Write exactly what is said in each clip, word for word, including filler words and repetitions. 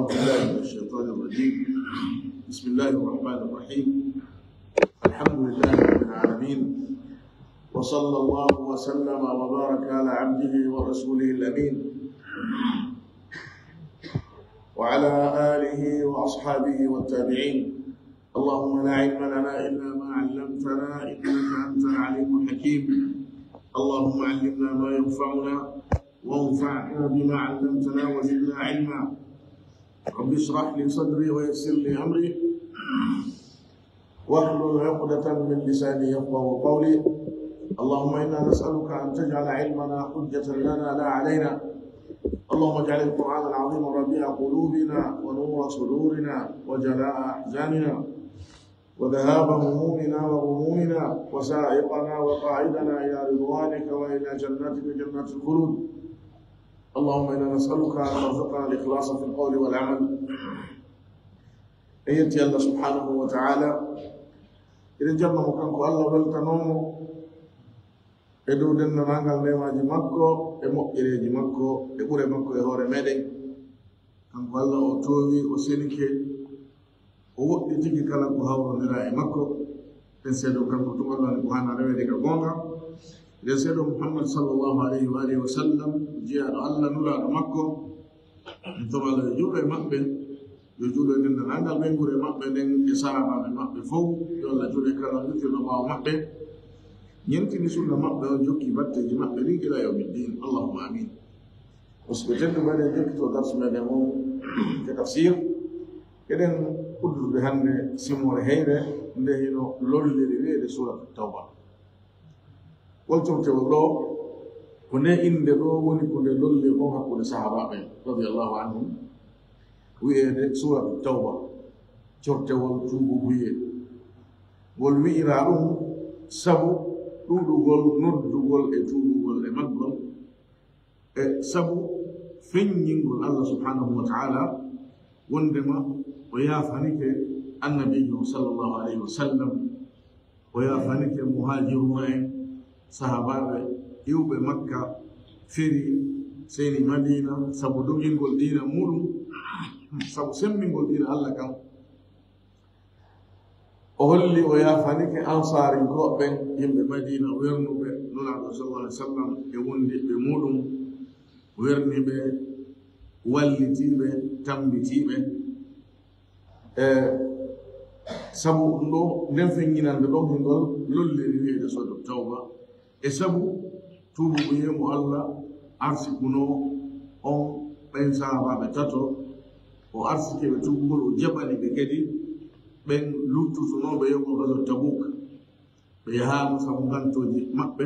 بالله من الشيطان الرجيم. بسم الله الرحمن الرحيم. الحمد لله رب العالمين. وصلى الله وسلم وبارك على عبده ورسوله الأمين وعلى آله وأصحابه والتابعين. اللهم لا علم لنا إلا ما علمتنا إنك أنت العليم الحكيم. اللهم علمنا ما ينفعنا وانفعنا بما علمتنا وزدنا علما. رب اشرح لي صدري ويسر لي أمري واحلل عقدة من لساني يفقهوا قولي. اللهم إنا نسألك أن تجعل علمنا حجة لنا لا علينا. اللهم اجعل القرآن العظيم ربيع قلوبنا ونور صدورنا وجلاء أحزاننا وذهاب همومنا وغمومنا وسائقنا وقائدنا إلى رضوانك وإلى جنتك جنات الخلود. اللهم إنا نسألك أن ترزقنا الإخلاص في القول والعمل. En yetti Allah subhanahu wa ta'ala. Eɗen jarna mo kanko Allah, weltanoo mo e dow denndaangal neemaaji makko e moƴƴereeji makko e ɓure makko e hoore meɗen. Kanko Allah o toowi, o senike, o woɗɗi tigi kala ko hawrondira e makko. En seedo kanko tun Allah woni ko haana reweede ka goonga. Eɗen seedo Muhammad sallallahu alayhi wa alihi wa sallam, jiyaaɗo Allah, nulaaɗo makko. En toro Allah yo juulu e maɓɓe, yo juulu e denndaangal ɓeynguure maɓɓe nden e sahaabaaɓe maɓɓe fow, yo Allah juulu e kala on yottirɗo ɓaawo maɓɓe, ñentini sunna maɓɓe on, jokki batteeji maɓɓe ɗin ila yawmi ddin. Allahumma amin. Musidɓe tedduɓe, eɗen jokkito darsu meɗen on ka tafsir. Eɗen uddude hannde simoore heyre nde hino lolliri wi'eede Suuratu Tawba. Ngol cortewol ɗoo, ko nde innde ɗoo woni ko nde lollirnoo hakkunde sahaabaaɓe radiyallahu anhum, wi'eede Suuratu Tawba, cortewol tuububuyee. Ngol wi'iraa ɗum sabu ɗuuɗugol noddugol e tuubugol e maggol, e sabu feññingol Allah subhanahu wa ta'ala wondema o yaafanike Annabiijo sallallahu alayhi wa sallam, o yaafanike muhaajiruuna en, sahaabaaɓe iwɓe Makka, feri, seni Madiina sabu dogingol diina muuɗum, sabu semmbingol diina Allah kan. O holli o yaafanike Ansaarinkooɓe ɓen, yimɓe Madiina wernuɓe Nulaaɗo sallallahu alayhi wa sallam e wondiɓɓe muuɗum, werniɓe, wallitiiɓe, tammbitiiɓe. E sabu ɗum ɗoo, nden feññinande ɗon hingol lolliri wi'eede Suuratu Tawba, e sabu tuububuyee mo Allah arsikunoo on ɓen sahaabaaɓe tato, o arsike ɓe tuubugol, o jaɓani ɓe kadi ɓen luttutunooɓe yahugol gazwat Tabuk. Ɓe yahaano sabu ngantooji maɓɓe,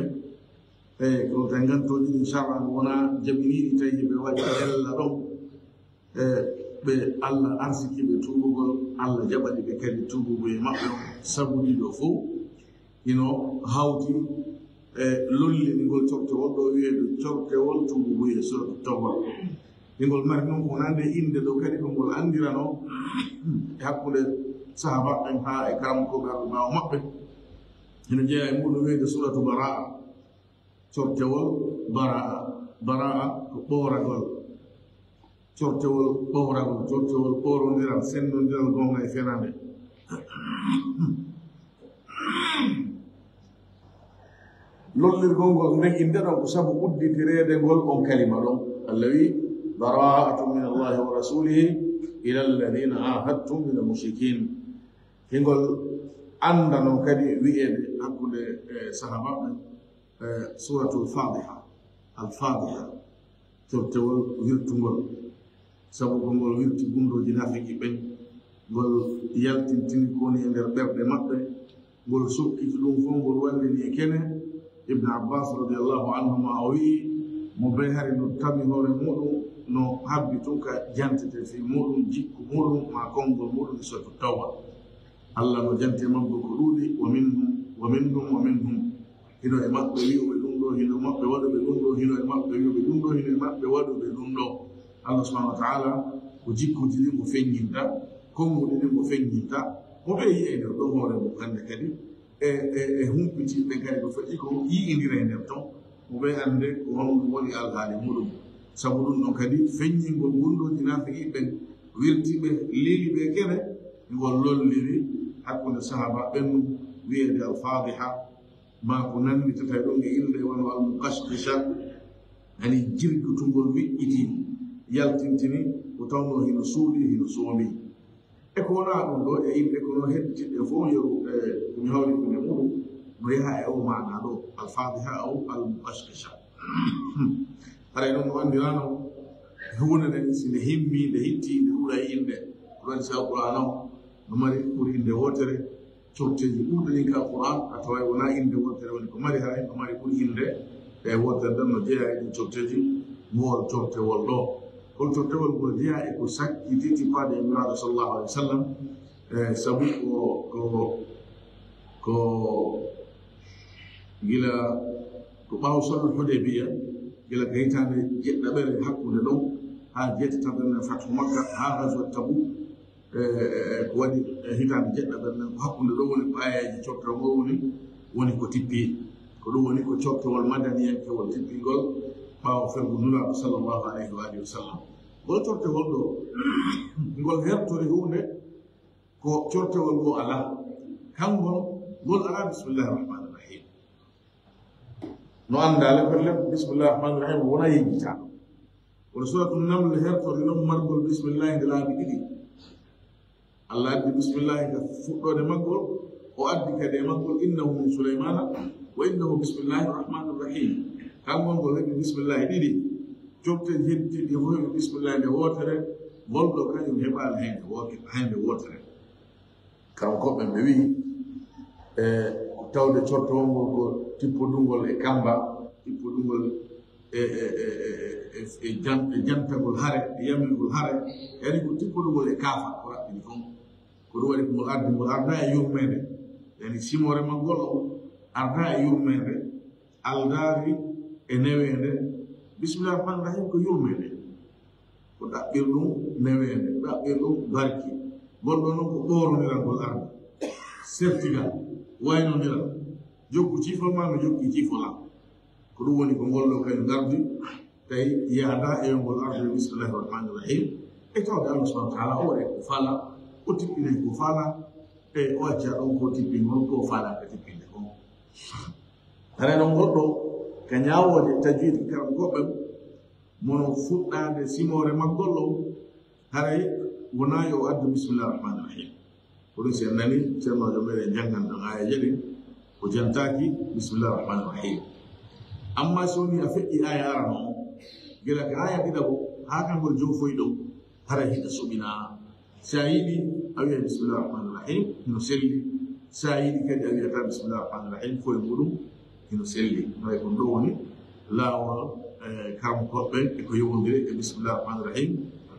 e ko tawi ngantooji ɗin shar'an wonaa jaɓiniiɗi, tawi ɓe waɗi ella ɗon. E ɓe Allah arsiki ɓe tuubugol, Allah jaɓani ɓe kadi tuububuyee maɓɓe on sabu ɗiɗo fow. Hino hawti e lollini ngol cortewol ɗoo wi'eede cortewol tuububuyee, Suuratu Tawba. Hingol mari non ko wonande innde ɗoo kadi ko ngol anndiranoo e hakkunde sahaabaaɓe ɓen haa e karamokooɓe arɓe ɓaawo maɓɓe. Hino jeyaa e muuɗum wi'eede Suuratu Baraa, cortewol Baraa. Baraa ko ɓooragol. Cortewol ɓooragol, cortewol ɓoorondiral, senndondiral goonga e fenaande. Lollirgol ngol nden innde ɗon ko sabu udditireede ngol on kalima ɗon. Allah wi'i, "Baraa'atun min Allahi wa rasulihi ila alladhina ahadtum min al-mushrikin." Hingol anndanoo kadi wi'eede hakkunde, eh, sahaabaaɓe, eh, Suuratul Faadiha, Al-Faadiha, cortewol wirtungol. Sabu ko ngol wirti gunndooji naafiki ɓen, ngol yaltintini ko woni e nder ɓerɗe maɓɓe, ngol sokkiti ɗum fof, ngol wallini e kene. Ibn Abbas radiyallahu anhuma o wi'i, mo bee hari no tami hoore muuɗum, no habbi tun ka jantete fii muuɗum, jikku muuɗum, maa konngol muuɗum e Suuratu Tawba. Allah no janti e maɓɓe ko ɗuuɗi, "Wa minhum, wa minhum, wa minhum." Hino e maɓɓe wi'uɓe ɗum ɗoo, hino e maɓɓe waɗuɓe ɗum ɗoo, hino e maɓɓe wi'uɓe ɗum ɗoo, hino e maɓɓe waɗuɓe ɗum ɗoo. Allah subhanahu wa ta'ala ko jikkuuji ɗin mo feññinta, konnguɗi ɗin mo feññinta, mo ɓe yi'a e nder ɗon hoore mum hannde kadi, e, e, e humpitiiɓe kadi ko foti ko yi'indira e nder ton, mo ɓe annde ko honɗum woni alhaali muɗum. Sabu ɗum ɗon kadi feññingol gunndooji naafiqi ɓen, wirti ɓe, lili ɓe kene, ngol lolliri hakkunde sahaba ɓen, wiyeede Al-Fadiha, maa ko nannditata e ɗum e innde wano Al-Muqashqisha, ani jirgutungol wiƴƴiti, yaltintini, ko tawnoo hino suuɗi, hino soomi. E ko wonaa ɗum ɗo, e innde ko noon hedditiɗɗe fof yeru, e ko mi hawri ko nde muɗum, no yaha e o maanaa ɗo, Al-Fadiha o Al-Muqashqisha. Haray noon no anndirano, huunde nden, si nde himmi, nde hitti, nde ɗuuɗa e innde. Ko ɗum waɗi si Alqur'aana o no mari ɓuri innde wootere, corteeji ɓurɗi ɗin ka Alqur'aan, a taway wonaa innde wootere woni ko mari, haray no mari ɓuri innde, e wootere nden no jeyaa e ɗin corteeji, ngol cortewol ɗo. Ngol cortewol ngol jeyaa e ko sakkiti tippaade e Nulaaɗo sallallahu alaihi wa sallam, e sabu ko, ko, ko gila ko ɓaawo sulhul Hudaybiya, gila ka hitaande jeɗɗaɓere hakkunde ɗon haa jeetataɓere nden Fathu Makka haa Ghazwat Tabuk, e, e, e, ko waɗi, e, hitaande jeɗɗaɓere nden, ko hakkunde ɗon woni ko aayeeje cortewol ngol woni, woni ko tippi. Ko ɗum woni ko cortewol madaniyankewol tippingol ɓaawo fergu Nulaaɗo sallallahu alaihi wa alihi wa sallam. Ngol cortewol ɗo, ngol hertori huunde ko cortewol ngol alaa. Kangol, ngol alaa bismillahir rahmanir rahim. No anndaa le, pelle, bismillahir rahmanir rahim wona yejjitaaɗo. Kono Suuratul Naml hertori non margol bismillahi nde laabi ɗiɗi. Allah addi bismillahi ka fuɗɗoode maggol, o addi kadi e maggol, "Innahu min Sulaymaana, wa innahu bismillahir rahmanir rahim." Kangol ngol heɓi bismillahi ɗiɗi, cofte heddiiɗe fof heɓi bismillahi nde wootere, ngol ɗo kañum heɓaali hay nde woote-, hay nde wootere. Kanko ɓe, ɓe wi'i, e, tawde cortowol ngol ko tippodungol e kamba, tippodungol e, e, e, e, e, e jan-, e jantagol hare, e yamirgol hare, yani ko tippodungol e kaafa, ko raɓɓini kon. Ko ɗum waɗi ko ngol ardi, ngol arda e yurmeende. Yani simoore maggol o arda e yurmeende, aldaari e neweende. Bismillahir Rahmanir Rahim ko yurmeende. Ko ɗaɓɓirɗum neweende, ɗaɓɓirɗum barki. Ngol ɗoo noon ko ɓoorondiral ngol ardi. Sertigal, waynondiral. Jokku ciifol maa, mi jokki ciifol am. Ko ɗum woni ko ngol ɗoo kañum ngardi, tawi yahda e yo ngol ardu e bismillahir rahmanir rahim. E tawde Allah subhanahu wa taala o waɗay ko faala, o tippinay ko faala, e o acca ɗon ko tippingol, ko faala ka tippinde kon. Hare noon ngol ɗoo, ka ñaawooje tajwid karam ko ɓen, mono fuɗɗaade simoore maggol ɗon, haray wonaa yo addu bismillahir rahmanir rahim. Ko ɗum si en nani ceernoojo meɗen janngan ɗon aayeeje ɗin, o jantaaki bismillahir rahmanir rahim. Amma so woni a feƴƴi aaya arano on, gila ka aaya ɗiɗaɓo haa ka ngol joofoyi ɗon, haray hiɗa suɓinaa. Si a yiɗi a wi'a bismillahir rahmanir rahim, hino selli. Si a yiɗi kadi a wi'ataa bismillahir rahmanir rahim, fof e muɗum hino selli. Haray ko ɗum ɗoo woni laawol, eh, karamokooɓe ɓen e ko yowondiri e bismillahir rahmanir rahim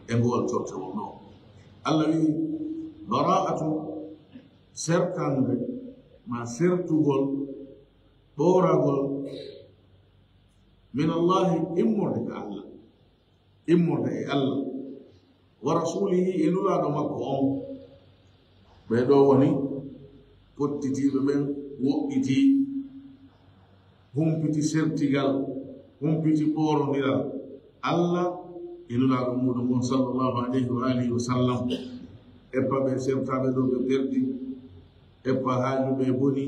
e ngol cortewol ɗoo. Allah wi'i, "Bara'atun," sertande, ma sertugol, ɓooragol, "min Allahi," immorde ka Allah, immorde e Allah, "wa rasulihi," e Nulaaɗo makko on. Ɓee ɗoo woni pottitiiɓe ɓen, woɗɗitii, humpiti sertigal, humpiti ɓoorondiral Allah e Nulaaɗo muɗum on, sallallahu alayhi wa alihi wa sallam. Eppa ɓe sertaaɓe ɗoo ɓe perdi, eppa haaju ɓe boni.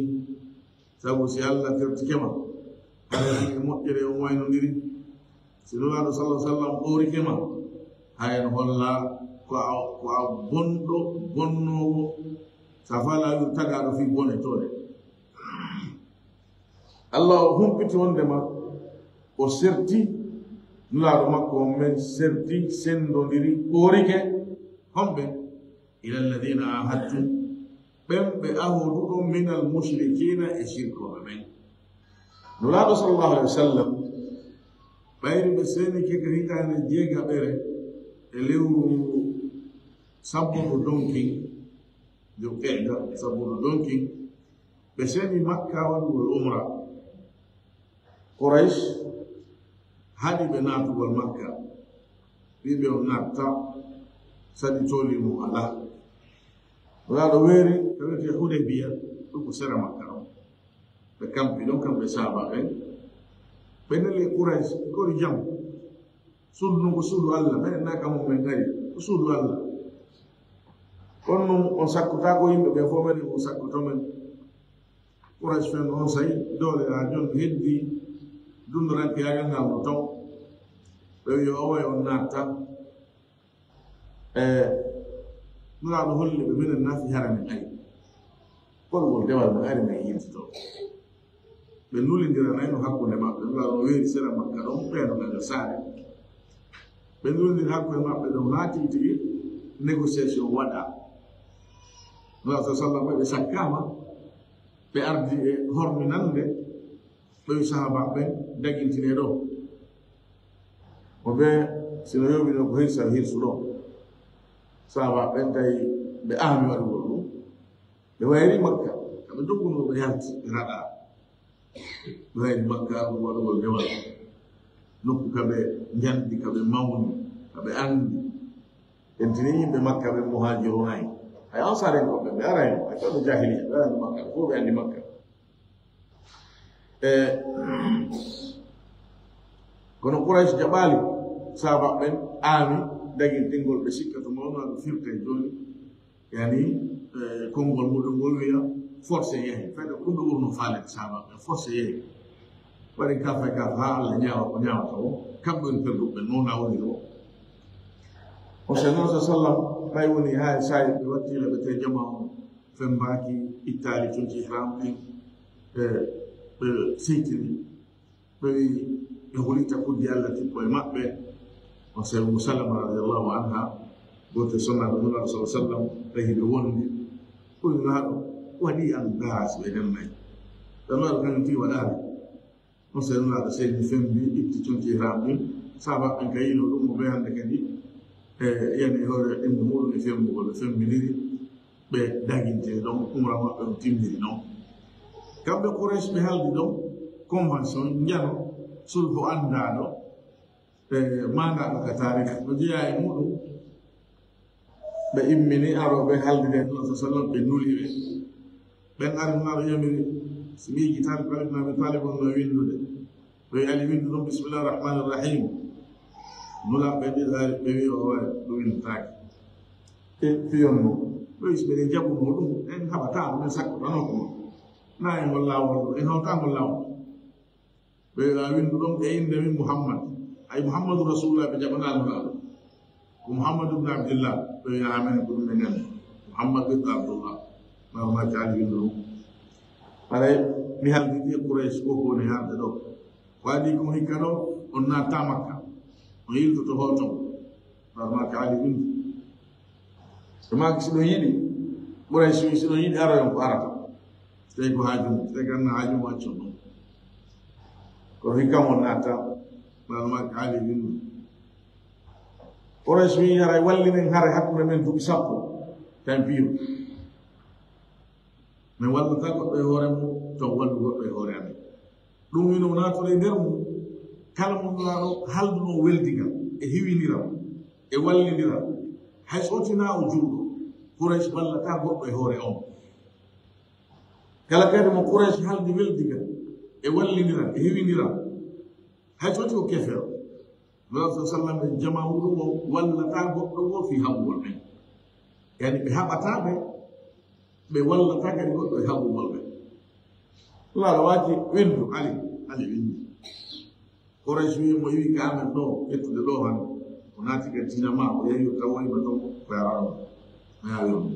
Sabu si Allah sertike ma, haray e moƴƴere on waynondiri. Si Nulaaɗo sallallahu alaihi wasallam ɓoorike ma, haray no holla ko a, ko a bonɗo, bonnoowo. Sa faalaa wi'u tagaaɗo fii bone toone. Allah o humpiti wondema o serti Nulaaɗo makko on, men serti, sendondiri, ɓoorike. Homɓe? Ila alladhina ahadtum, ɓen ɓe ahoduɗon, minal mushrikina, e sirkooɓe ɓen. Nulaaɗo sallallahu alaihi wasallam, ɓayri ɓe seenike ka hitaande jeegaɓere e lewru sabbudu donkin, Dul Qa'da, sabbudu donkin, ɓe seeni Makka waɗugol umra. Quraysh haɗi ɓe naatugol Makka, wi'i ɓe on natta, saɗi tooli mum alaa. Nulaaɗo weeri ka wi'etee Hudaybiya, ɗum ko sera Makka on. Ɓe kampi ɗon, kamɓe sahaaba ɓen. Ɓe neli Quraysh, ko waɗi jam? Suudu ndun ko suudu Allah, ɓen na ka mum ɓe ngari, ko suudu Allah. Kono noon on sakkotaako yimɓe ɓe fof, menen on sakkoto men. Quraysh fen on sayi doole haa jooni heddi dundorankeyaagal ngal no toon. Ɓe wiyi o wayi on naattan. E Nulaaɗo holli ɓe minen naati hara min ari. Kolgol dewal men ari men yiltito. Ɓe nulindiranayno hakkunde maɓɓe. Nulaaɗo no weeri sera Makka ɗon, ɓeeno ɓe nder saare. Ɓe nulindiri hakkunde maɓɓe ɗon haa tigi tigi négociation waɗa. Nulaaɗo sa sallam ɓe sakkaama, ɓe ardi e horminande, ɓe wi sahaaba ɓen dagintine ɗo. Mo ɓe sino yowino ko hirsa hirsu ɗo. Sahaaba ɓen tawi ɓe aami waɗugol ɗum. Ɓe wayri Makka, kamɓe dogguno ɓe yalti ɓe raɗa. Ɓe wayri Makka ɗum waɗugol dewal. Nokku ka ɓe njandi, ka ɓe mawni, ka ɓe anndi. Ɓen tini yimɓe Makka ɓe muhaajirunaay. Hay ansaari en ko ɓe, ɓe araay, hay ko ɓe jahiliya, ɓe araay Makka, fof ɓe anndi Makka. E, kono Quraysh jaɓaali, saaba ɓen aami dagintingol ɓe sikka to mawno aɓe firta e jooni. Yani, e, konngol muɗum ngol wiya forcé yahi. Fayda ko ɗum ɓe ɓurno faalede saaba ɓen, forcé yahi. Waɗi kafa e kafa haa Allah ñaawa ko ñaawata o. Kamɓe woni perduɓe ɓen, noon na woni ɗo. On sa noon sa sallam, ɓay woni haa e saayi ɓe watti ila ɓe tawi jama on fembaaki, ittaali conci ihram ɗin, e, ɓe seytini. Ɓe wi'i, ɓe hulita kuddi Allah tippo e maɓɓe. On sawi Ummu Salama radiyallahu anha, gooto e sonnaaɓe Nulaaɗo sallallahu alaihi wasallam, tawi ɓe wondi. Ko Nulaaɗo waɗi an daasi ɓe nennay. Tawi Nulaaɗo kañum tigi waɗaali. On sawi Nulaaɗo seeni fembi, itti conci ihram ɗin. Saaba ɓen ka yiino ɗum, mo ɓe hannde kadi, e, yani e hoore ɗimmo muɗum e fembugol, ɓe fembiniri. Ɓe daginte ɗon, umra maɓɓe on timmiri ɗon. Kamɓe Quraysh ɓe haldi ɗon convention, njano, sulhu anndaaɗo, e maandaaɗo ka taarikh, no jeyaa e muɗum. Ɓe immini arooɓe haldi ɗen ɗon, sallam, ɓe nuli ɓe. Ɓen ari Nulaaɗo yamiri, si miiji Talib, Talib na ɓe Talib on no winndude. Ɓe wi'i, "Ali, winndu ɗum, bismillahir rahmanir rahim." Nulaaɓe ɗiɗo ari, ɓe wi'i, "O waay, ɗum winndaaki." E piyon mo. Ɓe wi'i, "Si meɗen jaɓuno ɗum, en haɓataa ɗum, en sakkotaano ko ɗum. Na en ngol laawol ɗum, en hawtaa ngol laawol." Ɓe wi'i, "A winndu ɗum e innde min Muhammad. Ay Muhammadu Rasulullah, ɓe jaɓanaano laawol." Ko Muhammad ibn Abdillah, ɓe wi'a amen ko ɗum ɓe nani. Muhammad ibn Abdullah. Maa ma taali windo ɗum. Haray mi haldi ɗi Quraysh ko ko ne hande ɗo. Ko adi ko hikka ɗo, on naata Makka. On yiltoto hoto. Maa ma taali windo. E maa si ɗon yiɗi, Quraysh si ɗon yiɗi ara yon ko arata. Tawi ko haaju mum, tawi ganna haaju mum accon ɗum. Ko hikka on naata. Maa ma taali windo. Quraysh wi'i, "Haray wallinen hare hakkunde men duuɓi sappo, tan piyo. Men wallata goɗɗo e hoore mum, to wallu goɗɗo e hoore amen." Ɗum wino naatore e nder mum, kala mo Nulaaɗo halduno weldigal, e hiwindiral, e wallindiral. Hay so tinaa o juulɗo, Quraysh wallata goɗɗo e hoore on. Kala kadi mo Quraysh haldi weldigal, e wallindiral, e hiwindiral, hay so ti o kefero. Nulaaɗo sallallahu alaihi wasallam e jama muɗum o wallata goɗɗo o fii haɓugol ɓen. Yani ɓe haɓata ɓe, ɓe wallata kadi goɗɗo e haɓugol ɓe. Nulaaɗo waati winndu, Ali, Ali winndi. Quraysh wi'i mo iwi ka amen ɗo, ƴettude ɗo han. O naati ka diina ma, o yahi o tawoyi ma ton, ko yara on. O yawi on.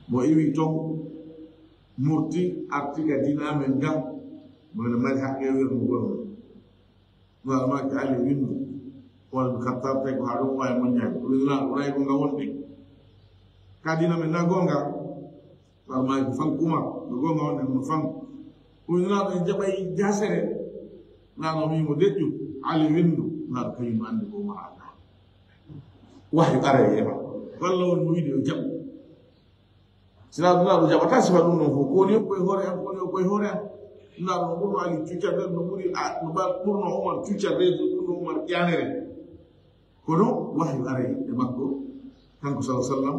Mo iwi ton, murti, arti ka diina amen gam, mo ene mari haqqe wirnugol mo. Nulaaɗo maaki Ali winndu. Umar bin Khattab tawi ko haa ɗum waawi moƴƴaade. Ɗum Nulaaɗo wonay ko nga wonde. Ka diina men na goonga. Nulaaɗo maaki fan Umar, no goonga wonde no fan. Ɗum Nulaaɗo en jaɓay jasere. Nulaaɗo mi mo deƴƴu, Ali winndu. Nulaaɗo kañum anndi ko Umar anndi. Wahyu aray e ma. Walla won mo wiide o jaɓu. Sina Nulaaɗo jaɓata sifa ɗum ɗon fof. Ko woni yoppo e hoore am, ko woni yoppo e hoore am. Nulaaɗo no ɓurno Ali cuccande, no ɓuri a, no ɓa-, ɓurno Umar cuccande, no ɓurno Umar ƴaanere. Kono wahyu aray e makko, kanko sallallahu alaihi wasallam,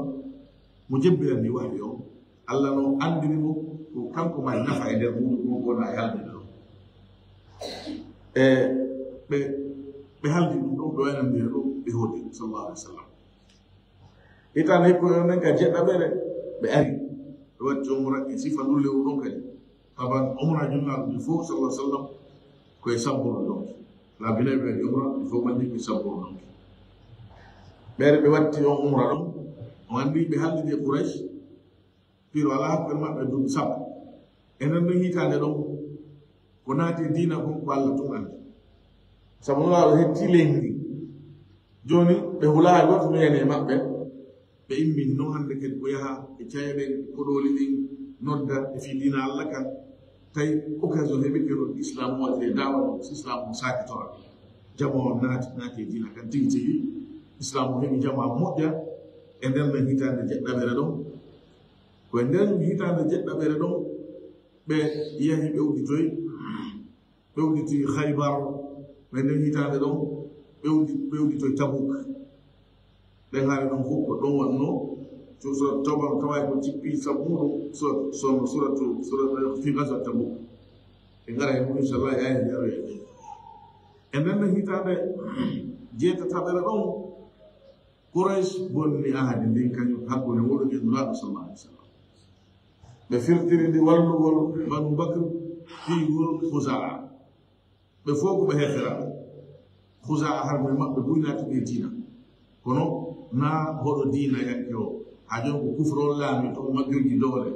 mo jebbirani wahyu on. Allah no anndini mo ko kanko mari nafa e nder muɗum, ko wona e halde ɗum. E ɓe, ɓe haldi ɗum ɗon, ɓe waynandira ɗum, ɓe hooti, sallallahu alaihi wasallam. Hitaande hikkoy on nden ka jeɗɗaɓere, ɓe ari. Ɓe watti umra e sifa ndun lewru ɗon kadi. Taban umra Nulaaɗo ɗi fow, sallallahu alaihi wasallam, ko e sabboro ɗon. Laabinay ɓe waɗi umra, ɗi fow ɓanndi ko e sabboro ɗon. Ɓeere ɓe watti on umra ɗon, on anndi ɓe haldidi e Quraysh, piiro alaa hakkunde maɓɓe duuɓi sappo. E nden ɗon hitaande ɗon, ko naati e diina kon ko Alla tun anndi. Sabu Nulaaɗo hetti leydi ndin. Jooni ɓe hulaa hay gooto no yani e maɓɓe. Ɓe immini non hannde kadi ko yaha e caye ɗen, e koɗooli ɗin, nodda e fii diina Alla kan. Tawi occasion heɓike ɗon Islam o waɗi e daawa ɗon, si Islam o saakitora. Jamaa on naati, naati e diina kan tigi tigi. Islam o heɓi jamaa moƴƴa e nder nden hitaande jeɗɗaɓere ɗon. Ko e nder hitaande jeɗɗaɓere ɗon ɓe yahi ɓe udditoyi, ɓe udditi Khaybar, ɓe nden hitaande ɗon ɓe uddi-, ɓe udditoyi Tabuk. Ɗen hare ɗon fow ko ɗon waɗno, so, so, tawa, tawa ko jippi sabu muɗum, so, so, suratu, suratu, fi ghazwat Tabuk. En ngara e mum, inchallah, e ayaaji aroyaaji. E nden hitaande jeetataɓere ɗon, Quraysh bonni ahadi ndin kañum hakkunde muɗum e Nulaaɗo sallallahu alaihi wasallam. Ɓe firtiri ndi wallugol Banu Bakr fii gol Khuzaa. Ɓe fow ko ɓe heferaaɓe. Khuzaa har mo e maɓɓe buy naati e diina. Kono naa hoɗo diina yanke o. Haa jooni ko kufrol laami to maɓɓe jogii doole.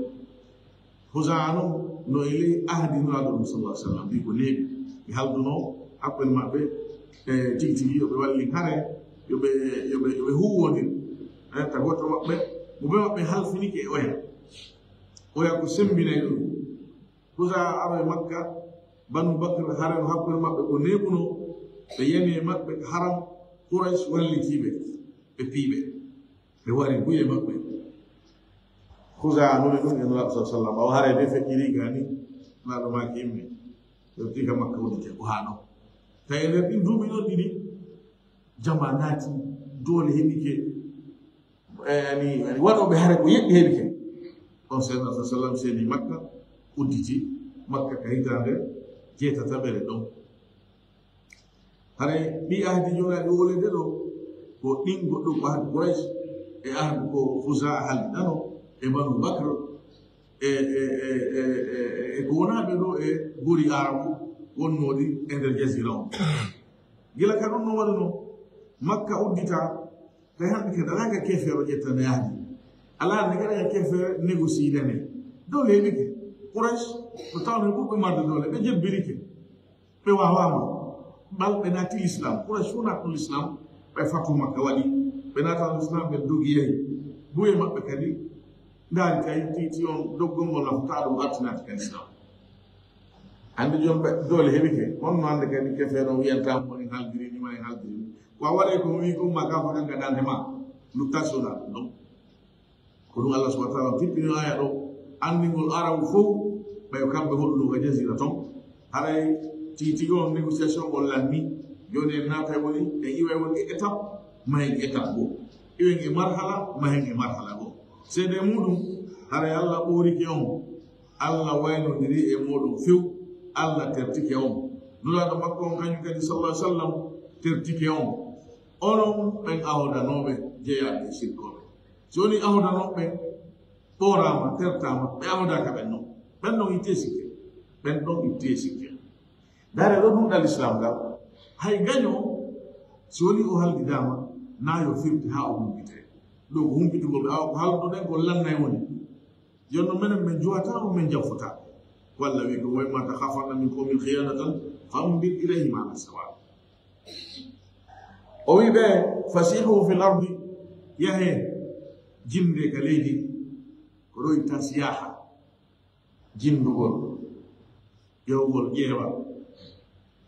Khuzaa non no e ley ahdi Nulaaɗo ɗum sallallahu alaihi wasallam. Mbi ko neeɓi. Ɓe halduno hakkunde maɓɓe, e, tigi tigi yo ɓe wallin hare, yo ɓe, yo ɓe, yo ɓe huuwondir. E, ta gooto maɓɓe, mo ɓe maɓɓe halfinike e oya. Oya ko sembinay ɗum. Khuzaa aro e Makka, Banu Bakr hare no hakkunde maɓɓe ko neeɓuno, ɓe yani e maɓɓe ko haram, Quraysh wallitiiɓe, ɓe piiɓe. Ɓe wari buy e maɓɓe. Khuzaa nuli ɗum e Nulaaɗo sallallahu alaihi wasallam. Ɓaawo hare de feƴƴiri gani, Nulaaɗo maaki imme. Ɓe watti ka Makka woni te ko haa ɗon. Tawi e nder ɗin duuɓi ɗon ɗiɗi, jamaa naati, doole heɓike. E, ani, ani waɗooɓe hare ko yeɗɗi heɓike. On Seeɗa sallallahu alaihi wasallam seeni Makka, udditi Makka ka hitaande jeetataɓere ɗon. Haray ɗi ahdi jooɗaaɗi wolede ɗo, ko ɗin goɗɗum ko ahdi Quraysh, e ahdi ko Khuzaa haldi nano, e Banu Bakr, e, e, e ko wonaaɓe ɗo e gori Arabu wonnooɗi e nder jazira on. Gila ka ɗum no waɗuno, Makka uddita, tawi hannde kadi alaa ka keefeero ƴetta no ahdi. Alaa ne gaɗa ka keefeero négocier ne. Doole heɓike. Quraysh, ko tawno ɓurɓe marde doole, ɓe jebbirike. Ɓe waawaama. Ɓal ɓe naati l'islam. Quraysh fof naatno l'islam. Ɓe fatu Makka waɗi. Ɓe naatano l'islam, ɓe dogi yahi. Buye maɓɓe kadi ndaari kay titi on doggol ngol nafataa ɗum artinaade ka l'islam. Hannde joom ɓe doole heɓike. On no hannde kadi kefeero wiyanta mo en haldirini ma en haldirini. Ko a waɗay ko mi wi ko ma ka faɗan ka dande ma. Luttasona ɗum ɗon. Ko ɗum Allah subhanahu wa ta'ala tippini aya ɗo, anndingol Arabu fof, ɓay kamɓe honɗum ka jazira ton. Haray tigi tigi on négociation on lanni, jooni en naatay woni, en iway woni e étape, mahen étape goo. Iwen e marhala, mahen e marhala goo. Seede muɗum, haray Allah ɓoorike on, Allah waynondiri e muɗum few, Allah tertike on. Nulaaɗo makko on kañum kadi sallallahu alaihi wasallam tertike on. Onon ɓen ahodanooɓe jeyaaɓe e sirkooɓe. Si woni ahodanooɓe ɓen ɓooraama, tertaama, ɓe ahodaaka ɓen non. Ɓen non ittee sikke. Ɓen ɗon ittee sikke. Ndaare ɗo ɗum ɗal Islam ngal. Hay gaño, si woni o haldidaama, naa yo firti haa o humpitee. Ɗo ko humpitugol, ɓe awa ko halduɗen ko lannay woni. Jooni non menen men juwataa on, men janfotaa. Walla wi ko, "Wa imma takhafanna min qawmin khiyanatan fanbid ilayhim ala sawa." O wi ɓe, "Fasihu fil ardi, yahe, jinde ka leydi." Ko ɗo itta siyaha, jindugol, yahugol ƴeewa.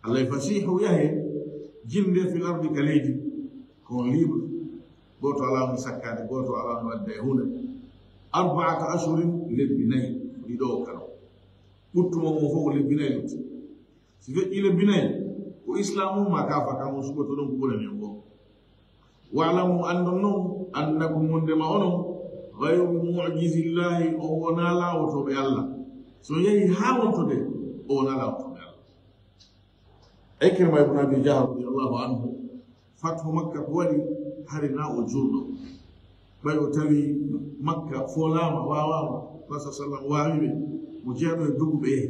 Allah, "Fasihu, yahe, jinde fil ardi, ka leydi." Ko on libre. Gooto alaa mo sakkaade, gooto alaa mo wadda e huunde. Arba'ata ashhurin, lebbi nayi, ɗiɗo o kano. Ɓuttu mo mo fof ko lebbi nayi lutti. Si feƴƴi lebbi nayi, ko Islaamu ma ka faka mo suɓoto ɗon ko ɓurani on goo. "Wa'lamu", anndon non, "annakum", wondema onon, "ghayru mu'jizillahi", on wonaa laawotooɓe Allah. So on yahi haa wontode, on wonaa laawotooɓe Allah. Ikrima ibn Abi Jahl radiyallahu anhu, fathu Makka ko waɗi hari na o juulɗo. Ɓay o tawi Makka foolaama, waawaama, Rasul sallam waawi ɓe, mo jeyaɗo e doguɓe yehi.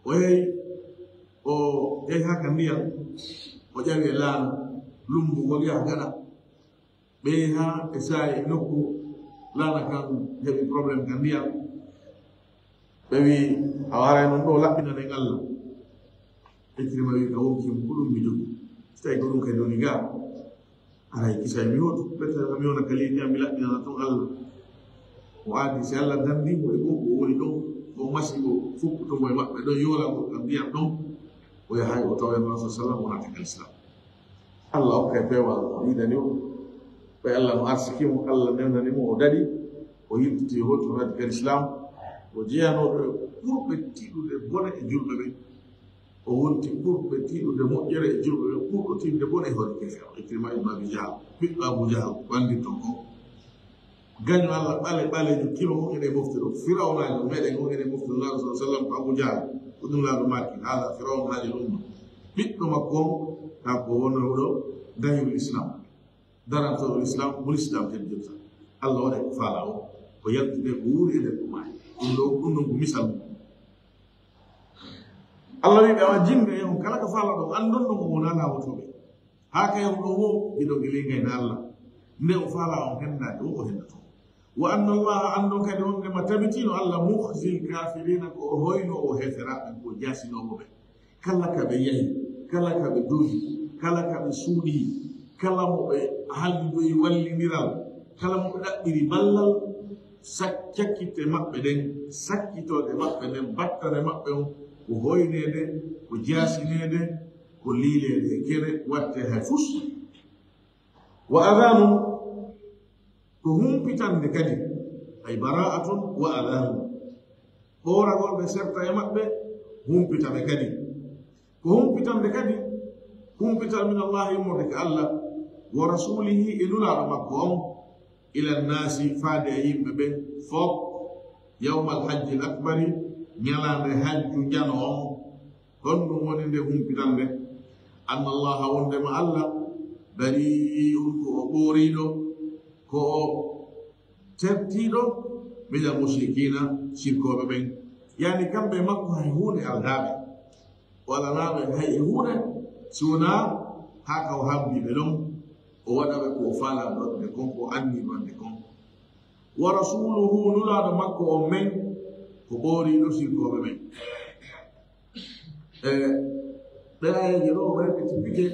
O yehi, o yehi haa ka ndiyam, o ƴawi e laana, lummbugol yaha gaɗa. Ɓe yehi haa e saa'i e nokku, laana kan heɓi problème ka ndiyam. Ɓe wi, "A waray non ɗo laɓɓinanen Allah." Ikrima wi, "Ka wonki mo ko ɗum mi jogi. Si tawi ko ɗum kadi woni ga, aray kisay mi hoto. Ɓe tawi mi wona ka leydi am, mi laɓɓinana ton Allah." O aadi, si Allah dandi mo e ɓoɓɓo woni ɗon, o masi o fukkuto mo e maɓɓe ɗon, yola mo ka ndiyam ɗon, o yahay o tawa e Nabi sallallahu alaihi wasallam, o naata ka Islam. Allah okkay peewal mo yiɗani o. Ɓay Allah no arsiki mo, Allah newnani mo, o daɗi, o yiltiti, o hoti, o naati ka Islam. O jeyanooɗo e ɓurɓe tiiɗude bone e julɓe ɓen. O wonti ɓurɓe tiiɗude moƴƴere e julɓe ɓen, ɓurɗo tiiɗude bone e hoore keefeero. Ikrima ibn Abi Jahal, ɓiɗɗo Abu Jahal, ko anndirton kon. Gaño Allah ɓale ɓaleejo kilo on ene mofti ɗo. Firawnajo meɗen on ene mofti Nulaaɗo sallallahu alaihi wasallam ko Abu Jahal. Ko ɗum laaɗo maaki, haala Firawna haali ɗum. Ɓiɗɗo makko on, kanko wonooɗo gañol Islam. Daranto Islam, mo Islam heddirta. Allah waɗa ko faala o, ko yaltude, ko wuuri e nder ko maayi. Ɗum ɗo, ɗum ɗon ko misal mum. Allah wi'i ɓe, awa jimɓe e on kala ka faala ɗon, andon ɗon o wonaa laawotooɓe. Haa ka yahuɗon wo, giɗo ngelingay na Allah. Nde o faala on hendaade, wo o hendato. Wa anna Allah, andon kadi on ndema tabitino Allah mukhzil kafirina, ko o hoyno o heferaaɓe, ko o jaasinoowo ɓe. Kala ka ɓe yahi, kala ka ɓe dogi, kala ka ɓe suuɗi, kala mo ɓe haldoyi wallindiral, kala mo ɓe ɗaɓɓiri ballal, sak-, cakkitte maɓɓe ɗen, sakkitooɗe maɓɓe ɗen, battane maɓɓe on, ko hoyneede, ko jaasineede, ko liileede e kere, watte hay fus. Wa adhanun, ko humpitande kadi, ay bara'atun wa adhanun. Hooragol ɓe serta e maɓɓe, humpita ɓe kadi. Ko humpitande kadi, humpital min Allah immorde ka Allah, wa rasulihi e nulaaɗo makko on, ila nnaasi faade e yimɓe ɓen fof, yawmal hajjil akbari, ñalaande hajju njano on. Honɗum woni nde humpitande? Anna Allaha wondema Allah, bari'un ko o ɓooriiɗo, ko o tertiiɗo, minal mushrikiina, sirkooɓe ɓen. Yani kamɓe e makko hay huunde aldaɓe. O alanaaɓe hay e huunde, si wonaa haa ka o habbi ɓe ɗon, o waɗa ɓe ko o faalaa ɓe waɗude kon, ko o anni ɓe waɗude kon. Wa rasuluhu, nulaaɗo makko on men, ko ɓooriiɗo sirkooɓe ɓen. E ɗe aayeeje ɗo, o waɗi tippike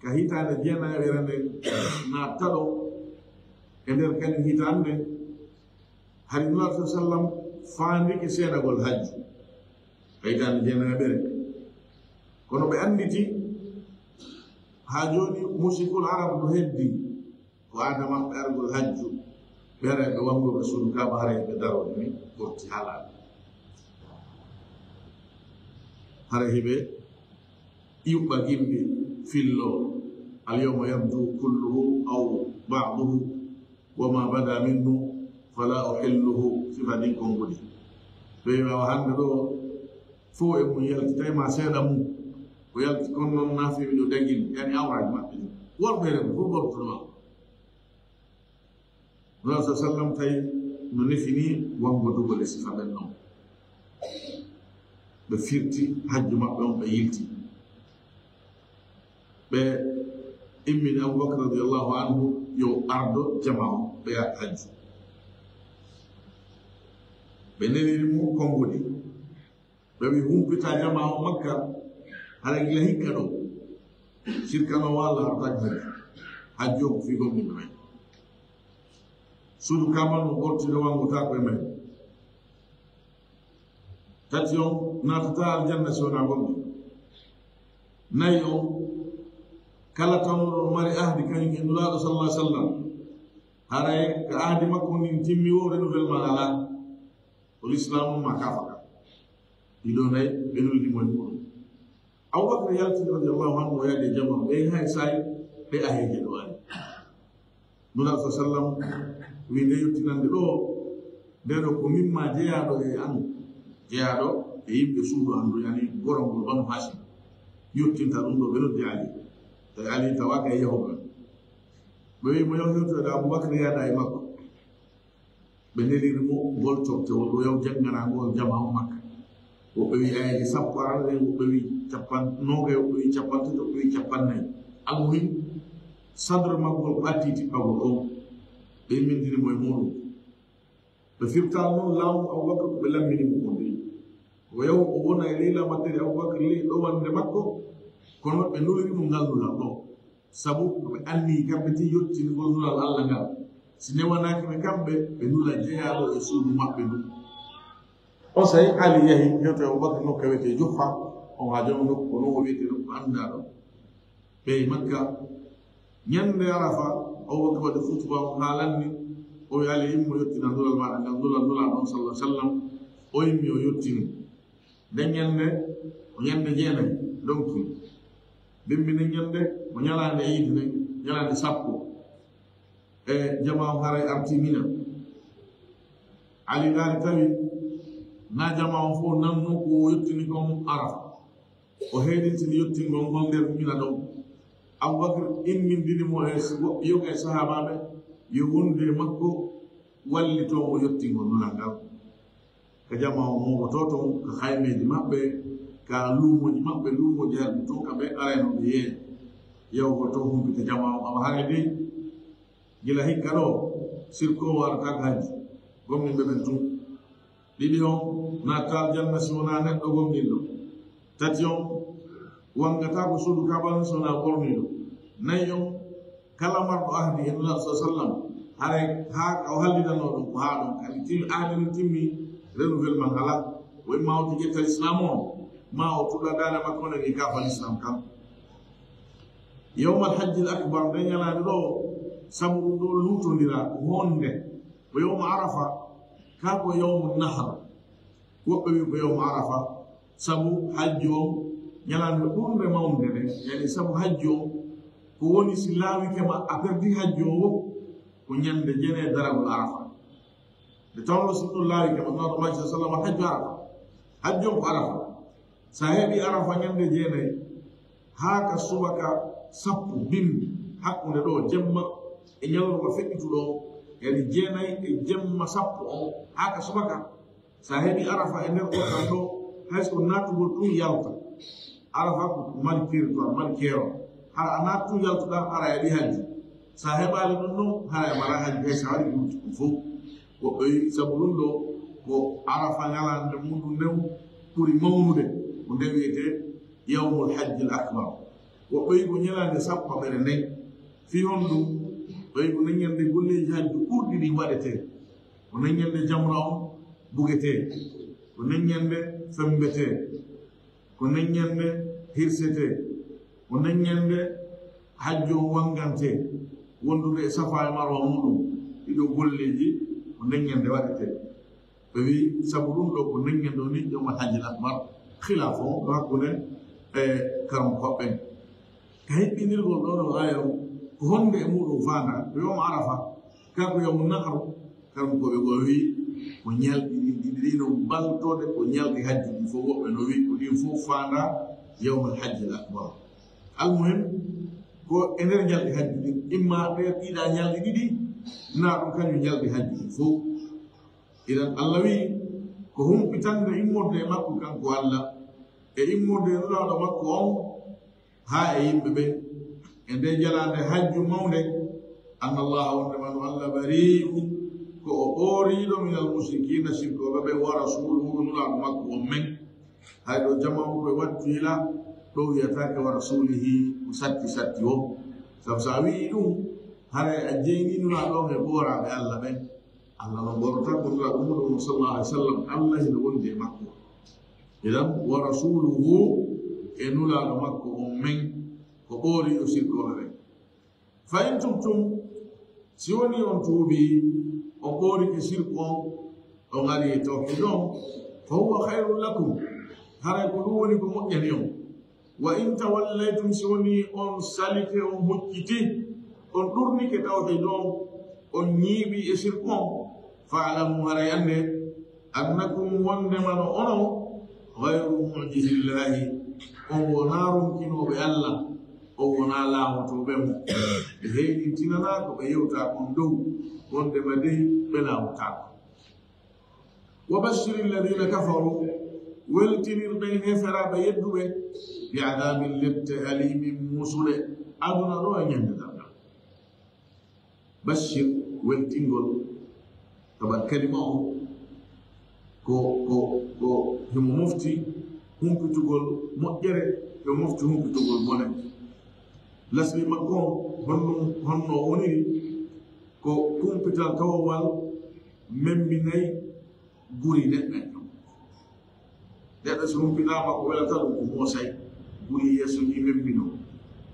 ka hitaande jeenayaɓere nden naatta ɗo, e nder kañum hitaande nden, hari Nulaaɗo sallam faandike seedagol hajju ka hitaande jeenayaɓere. Kono ɓe annditi haa jooni musikul arab no heddi. Ko aada maɓɓe argol hajju, ɓe haray ɓe wanngo ɓe suudu Kaaba, haray ɓe daroo ni ɓorti halal. Haray hiɓe yuɓɓa gimɗi fillo, al yawma yabdu kulluhu aw ba'duhu wa ma bada minhu fala uhilluhu, sifa ɗin konguɗi. Ɓe wi'a hannde ɗo fof e mum yalti, tawi ma seeɗa mum, ko yalti kon noon naafiɓe ɗo dagini, yani awraaji maɓɓe ɗin. Worɓe e rewɓe fof ɓortuno ma. Nulaaɗo sallam tawi no nefini wanngodugol e sifa ɓen ɗon. Ɓe firti hajju maɓɓe on, ɓe yilti. Ɓe immini Abubakar radiyallahu anhu yo ardo jamaa on, ɓe yaha hajju. Ɓe neliri mo konguɗi. Ɓe wi humpita jamaa on Makka, hara gila hikka ɗo. Sirkano walla harta hajju. Hajju on ko fii gomɗinɓe men. Suudu Kaaba on ɓortiɗo wanngotaako e men. Tati on naatata aljanna si wonaa gomɗi. Nayi on, kala tawnuɗo no mari ahdi kañum e Nulaaɗo sallallahu alaihi wasallam, haray ka ahdi makko ndin timmi wo, renouvellement alaa. Ko lislaam on ma kaafaka. Ɗiɗo nayi, ɓe nuldi mo e muɗum. Abubakar yalti radiyallahu anhu, o yaadi e jamaa, ɓe hay say ɓe aheeje ɗo ari. Nulaaɗo sallam wi nde yottinande ɗo, nde ɗo ko min ma jeyaaɗo e an, jeyaaɗo e yimɓe suudu an ɗo, yani gorongol Banu Hashim. Yottinta ɗum ɗo, ɓe noddi Ali. Tawi Ali tawaaka e yahooɓe. Ɓe wi'i mo, "Yaw hewtoyɗo Abubakar, yaada e makko." Ɓe neliri mo ngol towtewol, o yaw janngana ngol jamaa on Makka. Woɓɓe wi'i aayeeje sappo arano ɗen, woɓɓe wi'i capan noogay, woɓɓe wi'i capanɗe tati, woɓɓe wi'i capanɗe nayi. Almuhim, sadre makko ngol ko atti tippagol on. Ɓe immintini mo e muuɗum. Ɓe firtaali noon laamu Abubakar, ko ɓe lammini mo on dey. O yahu o wona e ley laamanteeri Abubakar ley ɗowannde makko, kono ɓe nuliri mo ngal nulal ɗoo. Sabu ko ɓe anniyi kamɓe tigi yottiningol nulal Alla ngal. Si newanaaki ɓe kamɓe, ɓe nula jeyaaɗo e suudu maɓɓe ndun. On saa'i Ali yahi hewtoyi Abubakar nokku wiyetee Juhfa, on haa jooni nokku ko non o wiyetee nokku anndaaɗo. Ɓe e Makka, ñannde Arafa, Abubakar waɗi khutba, o haalanni, o wi'i, "Ali, immo yottina nulal maaɗa ngal, nulal Nulaaɗo on, sallallahu alaihi wasallam." O immi, o yottini. Nden ñannde, ko ñannde jeenayi, donc, bimbi nden ñannde, ko ñalaande iidi nden, ñalaande sappo. E jamaa on haray arti Mina. Ali ndaari tawi naa jamaa on fof nannoo ko o yottini kon Arafa. O heedintini yottingol ngol nder Mina ɗon. Abubakar immindini mo e s-, woɓɓe yoga e sahaabaaɓe yo wondu e makko wallitoo mo yottingol nulal ngal. Ka jamaa on mooɓotoo ton, ka haymeeji maɓɓe, ka luumooji maɓɓe, luumooji harɓe ton, ka ɓe arayno ɓe yee. Yawgol ton humpita jamaa on, awa haray dey. Gila hikka ɗoo, sirkoowo arataako hajji, gomɗinɓe ɓen tun. Ɗiɗi on, naatataa aljanna si wonaa neɗɗo gomɗinɗo. Tati on, wangataako suudu Kaaba on si wonaa ɓorniiɗo. Nayi on, kala marɗo ahdi e Nulaaɗo, sallallahu alaihi wasallam, haray haa ka o hallidanoo ɗum ko haa ɗon, kadi tim-, ahdi ndin timmi, renouvellement alaa. Wo imma o ƴetta Lislaam on, maa o tuɗa daande makko nden e kaafa Lislaam kan. Yawmal Hajjil Akbar, nden ñalaande ɗoo, sabu ɗum ɗoo luutondiraa, ko honde? Ko yawmu Arafa, kaa ko yawmu Nahar? Woɓɓe wi'i ko yawmu Arafa, sabu hajju on ñalaande ɓurnde mawnde nden, yani sabu hajju on, ko woni si laawike ma a perdi hajju on wo, ko ñande jeenayi daragol Arafa. Nde tawnoo si ɗum laawike ma, Nulaaɗo Muhammad sallallahu alaihi wasallam, hajju Arafa. Hajju on ko Arafa. So a heɓii Arafa ñande jeenayi, haa ka subaka sappo bimbi, hakkunde ɗoo jemma e ñalorma feƴƴituɗo on, yani jeenayi e jemma sappo on, haa ka subaka. So a heɓii Arafa e nder pottal ɗoo, hay so ko naatugol tun yalta. Arafa ko mari territoire, mari keerol. Hara a naatu tun yaltuɗaa, hara a heɓii hajju. So a heɓaali ɗum ɗon, hara a maraa hajju, hay so a waɗii ɗum fof. Woɓɓe wi'i sabu ɗum ɗoo ko Arafa ñalaande muɗum nden ɓuri mawnude, ko nde wiyetee Yawmul Hajjil Akbar. Woɓɓe wi'i ko ñalaande sappo e nayi. Fii honɗum? Ɓe wi'i ko nden ñande golleeji hajju ɓurɗi ɗin waɗetee. Ko nden ñande jamra on bugetee. Ko nden ñande femmbetee. Ko nden ñande hirsetee. Ko nden ñande hajju on wanngantee, wondude e Safa e Marwa muɗum. Ɗii ɗoo golleeji ko nden ñande waɗetee. Ɓe wi'i, sabu ɗum ɗoo ko nden ñande woni Yawmal Hajjil Akbar. Khilaafu on ɗo hakkunde e karamokooɓe ɓen. Ka hiɓɓindirgol ɗoo ɗoo aaya on, ko honde e muɗum faandaa? Ko yawmu Arafa, kaa ko yawmu Nahar? Karamokooɓe goo wi'i, ko ñalɗi ɗin ɗiɗi ɗin no baltode, ko ñalɗi hajju ɗin fof. Woɓɓe no wi'i ko ɗin fof faandaa Yawmal Hajjil Akbar. Almuhim, ko e nder ñalɗi hajju ɗin, imma ɗee ɗiɗa ñalɗi ɗiɗi, naa ɗum kañum ñalɗi hajju ɗin fof. Idan Allah wi'i, ko humpitande immorde e makko kanko Allah, e immorde e Nulaaɗo makko on, haa e yimɓe ɓen, e nde jalaande hajju mawnde, anna Allaha, wonde mano Allah, bari'un, ko o ɓooriiɗo, minal mushrikiina, sirkooɓe ɓen, wa rasuluhu, Nulaaɗo makko on men. Hay ɗo jamaa on koye wattu yila, ɗo wiyataake wa rasulihi, ko satti satti o. Sabu so a wi'i ɗum, haray a jeynii Nulaaɗo on e ɓooraaɓe Allah ɓen. Allah no ɓoorata ko Nulaaɗo muɗum sallallahu alaihi wasallam, Allah hino wondi e makko. Idan, wa rasuluhu, e Nulaaɗo makko on men, ko ɓooriiɗo sirkooɓe ɓen. Fa in tubtum, si wonii on tuubii, on ɓoorike sirku on, on ari e tawhiid on, fa huwa khayrun lakum, haray ko ɗum woni ko moƴƴani on. Wa in tawallaytum, si wonii on salike, on hucciti, on ɗurnike tawhiid on, on ñiiɓi e sirku on, fa'lamu, haray anndee, annakum, wonndema no onon, ghayru mu'jizillahi, on wonaa ronkinooɓe Allah, on wonaa laamotooɓe mo. Ɓe heyɗintinanaa ko ɓe yewta kon dow, wondema dey ɓe laawtaako. Wa bashiri alladina kafaru, weltinir ɓen heferaaɓe yedduɓe, bi adabin lepte alimin musuɗe, aduna ɗo e ñande darngal. Bashir, weltingol, kaba kalima o ko, ko, ko himo mofti humpitugol moƴƴere, himo mofti humpitugol bone. Lasli makko on, honno, honno woniri? Ko kumpital tawowal memminay guri neɗɗo en. Neɗɗo so humpitaama ko welata ɗum ko moosay, guri yeeso ngi memminoo.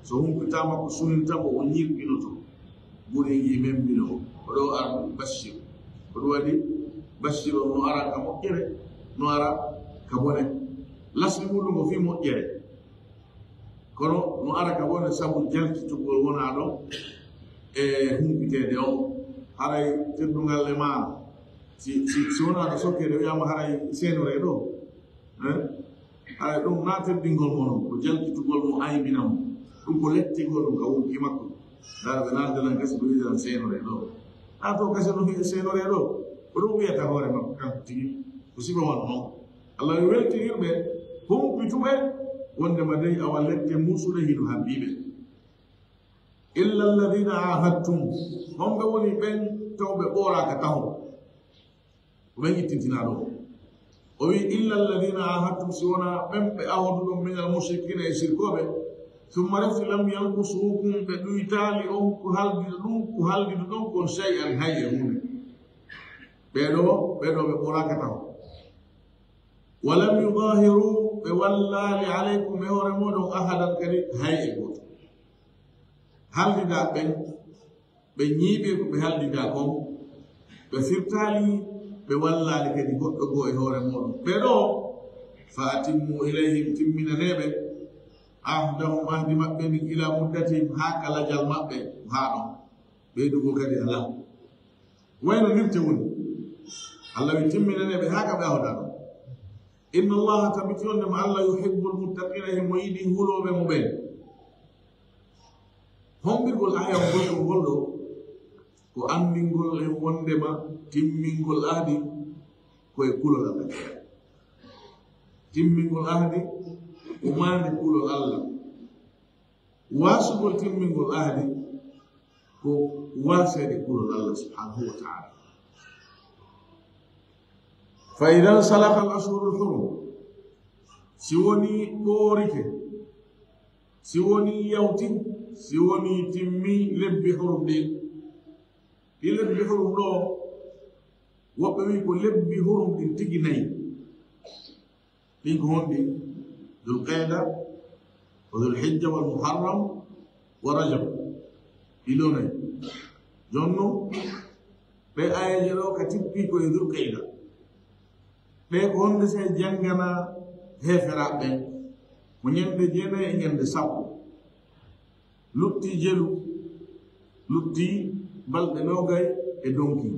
So humpitaama ko suninta mo, o ñirɓinoto, guri ngi memminoo. Ko ɗo ar Bashir. Ko ɗum waɗi Bashir on no ara ka moƴƴere, no ara ka bone. Lasli muɗum ko fii moƴƴere. Kono no ara ka bone sabu jalkitugol wonaa ɗon e humpiteede on. Haray teddungal e maa, si, si, si wonaa ɗo sokkeede, wiyaama haray seenoree ɗo. Eh? Haray ɗum naa teddingol mo non, ko jalkitugol mo aybina mo. Ɗum ko lettigol ɗum ka wonki makko. Dara ɓe naalde nan kasi ɗum wiyan seenoree ɗo. Naa to kasi ɗum seenoree ɗo. Ko ɗum wiyata hoore makko kanko tigi. Ko sifa wano non. Allah yo weltinir ɓe, humpituɓe, wondema dey awa lette muusuɗe hino hambii ɓe. Illa alladina ahadtum, homɓe woni ɓen tawɓe ɓooraaka taho? Ko ɓen ittintinaa ɗo. O wi, illa alladina ahadtum, si wonaa ɓen ɓe ahoduɗon minal mushrikina e sirkooɓe, summa refti lam yanqusukum, ɓe ɗuytaali on ko haldiɗo ɗum, ko haldiɗo ɗon kon shay'an, hay e huunde. Ɓee ɗo, ɓee ɗo ɓe ɓooraaka taho. Walam yudahiru, ɓe wallaali alaykum e hoore mooɗon ahadan kadi hay e gooto. Haldidaa ɓen, ɓe ñiiɓi ko ɓe haldidaa kon, ɓe firtaali, ɓe wallaali kadi goɗɗo goo e hoore mooɗon. Ɓee ɗo, fa atimmu ilayhim, timminaneeɓe, ahdahum, ahdi maɓɓe ndin, ila muddatihim, haa ka lajal maɓɓe, haa ɗon. Ɓeydugol kadi alaa. Wayno nirte woni. Allah wi timminane ɓe haa ka ɓe ahodaa ɗon. Inna Allaha, tabiti wondema Allah, yuhibbul muttaqina, himo yiɗi hulooɓe mo ɓen. Hombirgol aya on golɗo ngol ɗo, ko anndingol en wondema timmingol ahdi ko e kulol Allah. Timmingol ahdi ko maande kulol Allah. Waasugol timmingol ahdi ko waaseede kulol Allah subhanahu wa ta'ala. Fa idan salakha al ashhurul hurum, si woni ɓoorike, si woni yawti, si woni timmi lebbi hurum ɗin. Ɗi lebbi hurum ɗo, woɓɓe wi ko lebbi hurum ɗin tigi nayi. Ɗin ko honɗi? Dhul Qa'da, wa Dhul Hijja, wal Muharram, wa Rajab. Ɗi ɗo nayi. Jonno, ɓe ayeeje ɗo ka tippi ko e Dhul Qa'da. Ɓe ko honde se janngana heeferaaɓe ɓen? Ko ñande jeenayi e ñande sappo. Lutti jelu, lutti balɗe noogay e donki.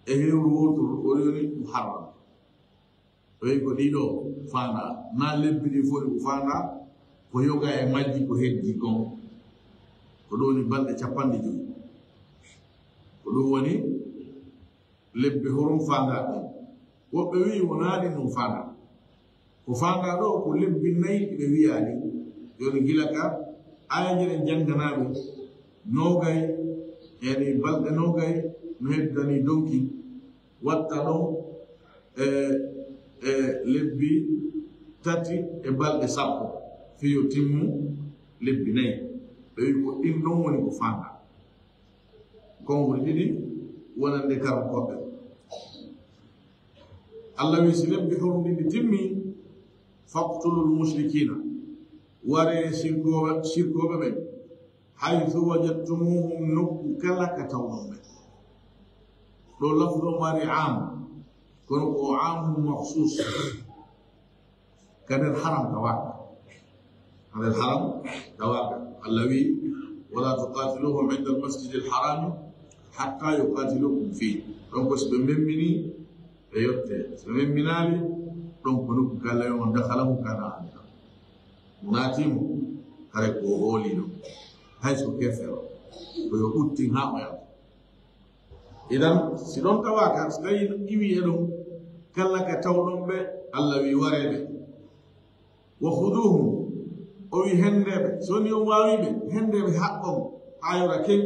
E hewru wowturu, o yoni Muharram. Ɓe wi ko ɗiɗo faandaa, naa lebbi ɗi fof ko faandaa, ko yoga e majji ko heddi kon. Ko ɗum woni balɗe capanɗe jowi. Ko ɗum woni lebbi horum faandaa ɗin. Woɓɓe wi wonaa ɗin ɗum faandaa. Ko faandaa ɗo ko lebbi nayi ɗi ɓe wiyaani. Jooni gila ka aayeeje ɗen jannganaaɓe noogay, yani balɗe noogay no heddani donki. Watta ɗon e, e lebbi tati e balɗe sappo, fii yo timmu lebbi nayi. Ɓe wi ko ɗin ɗon woni ko faandaa. Konngol ɗiɗi wonande karnkooɓe. Allah wi si lebbi horum ɗin ɗi timmi, faqtulul mushrikina, ware sirkooɓe, sirkooɓe ɓen, haythu wajadtumuhum, nokku kala ka tawɗon ɓe. Ɗo lafzo mari am, kono ko amun makhsus. Ka nder haram tawaaka. Ka nder haram tawaaka. Allah wi, wala tuqatiluhum inda al-masjid al-haram hatta yuqatilukum fih. Donc, si ɓe memmini, ɓe yotte. Si ɓe memminaali, donc, ko nokku kala yo on dakhalahu kana amina. Mo naati mo, kare ko o hooli ɗum. Hay so kefero. Ko yo ɓuttin haa o yalta. Idan, si ɗon tawaaka, si tawi iwi e ɗon, kala ka tawɗon ɓe, Allah wi wareede. Wa khuduhum, o wi hendeeɓe, so ni on waawi ɓe, hendeeɓe haqqon, haa yora ken.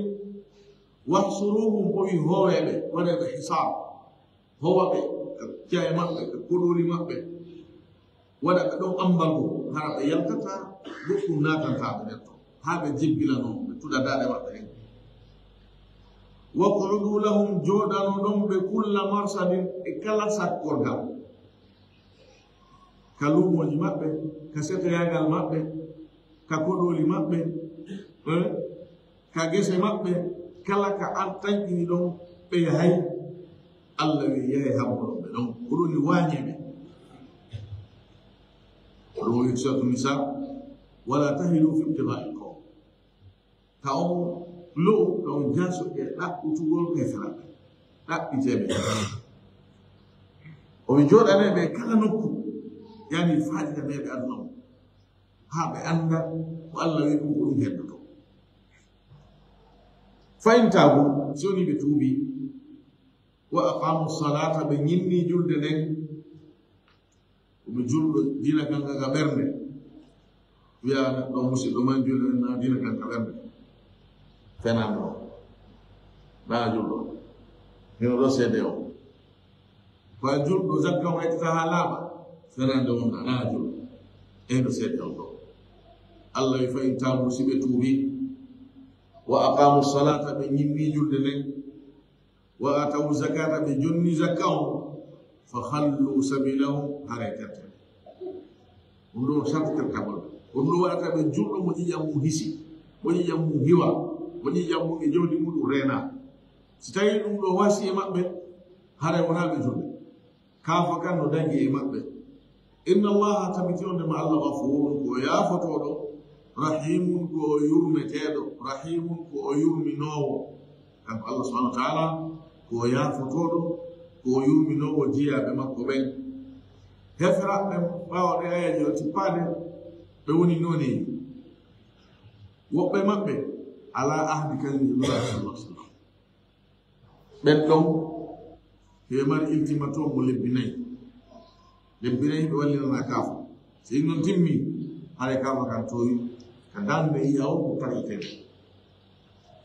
Wahsuruhum, o wi hooweeɓe, waɗeeɓe hisaab, hoowaɓe, ka ci'e maɓɓe, ka koɗooli maɓɓe, waɗa ɓe ɗon ambalgo, hara ɓe yaltata, goɗɗum naatantaa ɓe nder ton, haa ɓe jebbilanoo, ɓe tuɗa daaɗe maɓɓe ɗen. Waq'udu lahum, jooɗanoɗon ɓe kulla marsadin, e kala sakkorgal. Ka luumooji maɓɓe, ka setoyaagal maɓɓe, ka koɗooli maɓɓe, eh, ka gese maɓɓe, kala ka an tanƴini ɗon ɓe yahay, Allah wi yahay hammoɗon ɓe ɗon. Ko ɗum woni waañee ɓe. Ko ɗum woni suratu Nisa, wala tahinu fi ibtigha'il qawm. Ka on lo'u, ka on jaaso e ɗaɓɓutugol keferaɓe, ɗaɓɓiteeɓe. O wi jooɗaneeɓe kala nokku, yani faajitaneeɓe aduna on, haa ɓe annda ko Allah wi ɗum, ko ɗum heddoto. Fa in taabu, si woni ɓe tuubi, wa aqamu salata, ɓe ñinni julde nden, ko ɓe julɗo diina kan ka ɓernde. Wiya neɗɗo musidɗo man julde nden na diina kan ka ɓernde. Fenande o. Na julɗo. Hino ɗo seede o. Ko a julɗo, zakka o hettata haa laaɓa. Fenande o na, na julɗo. E ɗo seede o ɗo. Allah wi fa in taabu, si ɓe tuubi. Wa aqamu salata, ɓe ñinni julde nden. Wa atawu zakata, ɓe jonni zakka on, fa khallu sabilahum, haray terte. Ɗum ɗo sarti tertagol. Ɗum ɗo waɗata ɓe julɗo mo ƴiƴam mum hisi, mo ƴiƴam mum hiwa, mo ƴiƴam mum e jawdi muɗum reena. Si tawi ɗum ɗo wasi e maɓɓe, haray wonaa ɓe julɓe. Kaafa kan no dagi e maɓɓe. Inna Allaha, tabiti on nde ma Allah, ghafurun, ko o yaafotooɗo, rahimun, ko o yurmeteeɗo, rahimun, ko o yurminoowo. Kanko Allah subhanahu wa ta'ala, ko o yaafotooɗo, ko o yurminoowo jiyaaɓe makko ɓen. Heferaaɓe ɓen, ɓaawo ɗe ayaji o tippaade, ɓe woni nooneeji. Woɓɓe maɓɓe alaa ahdi kañum e Nulaaɗo sallallahu alaihi wasallam. Ɓen ɗon, ɓe mari iltimato mo lebbi nayi. Lebbi nayi ɓe wallinana kaafa. Si non timmi, haray kaafa kan towi, ka darnde yiya o ko taƴetee.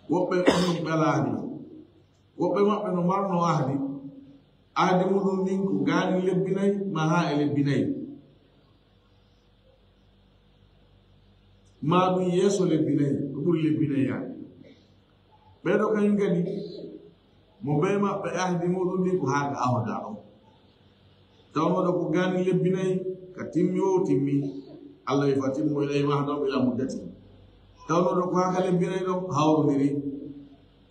Woɓɓe ɗon ɓe alaa ahdi. Woɓɓe maɓɓe no marno ahdi. Ahdi muɗum ndin ko gaanin lebbi nayi, maa haa e lebbi nayi. Maa ɗum yeeso lebbi nayi, ko ɓuri lebbi nayi yaade. Ɓee ɗoo kañum kadi, mo bee maɓɓe ahdi muɗum ndin ko haa ka ahodaa on. Tawnooɗo ko gaanin lebbi nayi, ka timmi o timmi, Allah wi fa atimmu ilayhim ahdahum ila muddati. Tawnooɗo ko haa ka lebbi nayi ɗon hawrondiri.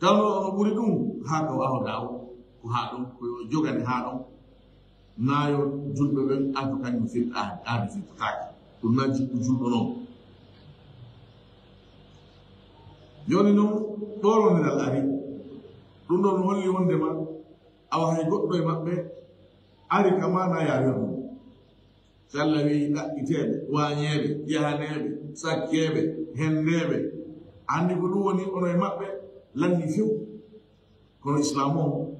Tawnooɗo no ɓuri ɗum haa ka ahodaa o, ko haa ɗon, ko yo jogani haa ɗon. Naa yo julɓe ɓen artu kañum firta ahdi, ahdi firtotaake. Ɗum na jikku julɗo non. Jooni non, ɗoolondiral ari. Ɗum ɗon holli wondema, awa hay goɗɗo e maɓɓe ari ka maana ya wernu. Si Allah wi ɗaɓɓiteeɓe, waañeeɓe, yahaneeɓe, sakkeeɓe, hendeeɓe. Anndi ko ɗum woni onon e maɓɓe, lanni few. Kono Islaam o,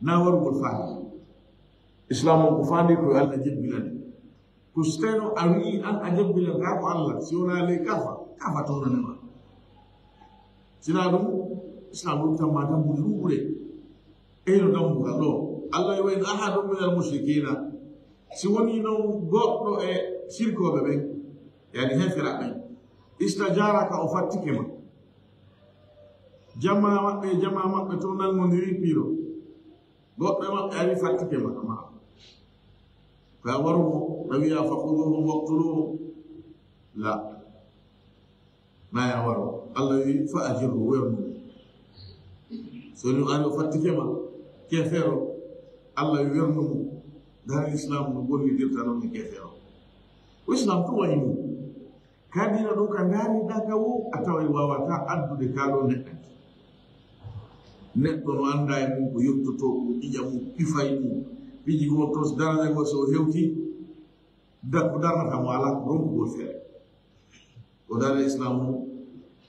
na warugol faande. Islaam o ko faande ko yo Allah jebbilane. Ko si tawno a wi'i an a jebbilantaa ko Allah, si wonaa ley kaafa, kaafa toonane ma. Si naa ɗum, Islaam ɗum tamma dambuɗe ɗuuɗuɗe. Eyno dambugal ɗo. Allah yo en ahadun minal mushrikiina. Si wonii non goɗɗo e sirkooɓe ɓen, yani heferaaɓe ɓen, istajaaraka, o fattike ma. Jamaa maɓɓe e jamaa maɓɓe to nanngondiri piiro. Goɗɗo e maɓɓe ari fattike ma, ma. Ko a waru mo, na wi'a, "Fakhuduhum waqtuluhum." La. Na ya waro. Allah wi, "Fa ajirhu, wernu." So ni ari o fattike ma, kefeero, Allah wi, "Wernu mo." Dari Islaam no gollidirta non e kefeero. Ko Islaam to wayi mum. Kadi no ɗum ka ndaariɗaa ka wo, a taway waawataa addude ka ɗo neɗɗanke. Neɗɗo no anndaa e mum ko yottotoo ɗum, ƴiƴa mum, ɓifay ɗum. Piiji goo to daraja goo so o hewti, da-, ko darnata mo alaa ko ronkugol feere. Ko daraja Islaam o,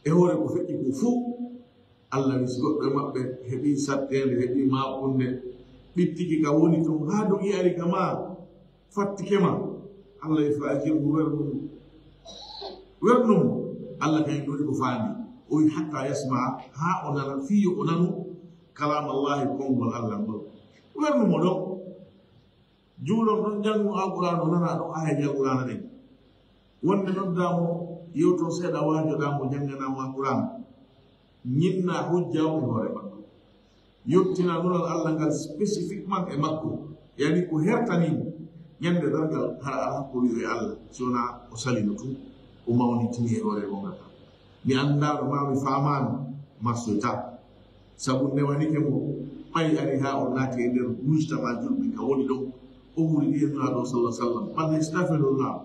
e hoore ko feƴƴi ko fuu. Allah wi si goɗɗo e maɓɓe heɓi satteende, heɓi maaɓunde, ɓittike ka woni tun, haa dogi ari ka ma, fattike ma, Allah wi fa ajirhu, wernu mo. Wernu mo. Allah kañum ɗum ko faandi. O wi hatta yasmaa, haa o nana, fii yo o nanu, kalaama Allahi, konngol Allah ngol. Wernu mo ɗon. Juulon ɗon, janngu Alqur'aana, o nana ɗon aayeeje Alqur'aana ɗen. Wonde noddaa mo, yewton seeɗa, waajoɗaa mo, jannganaa mo Alqur'aana. Ñinnaa hujja on e hoore makko. Yottinaa nulal Allah ngal spécifiquement e makko. Yani ko hertanii mo. Ñande darngal hara alaa hakko wi'o e Allah, si wonaa o salino tun, o mawnitini e hoore gonga kan. Mi anndaano maa mi faamaano, marsoyta. Sabu newanike mo, ɓay ari haa o naati e nder mujtama julɓe ka woni ɗon, o wuuri ɗi e Nulaaɗo sallallahu alaihi wasallam. Ɓanne sitafe Nulaaɗo.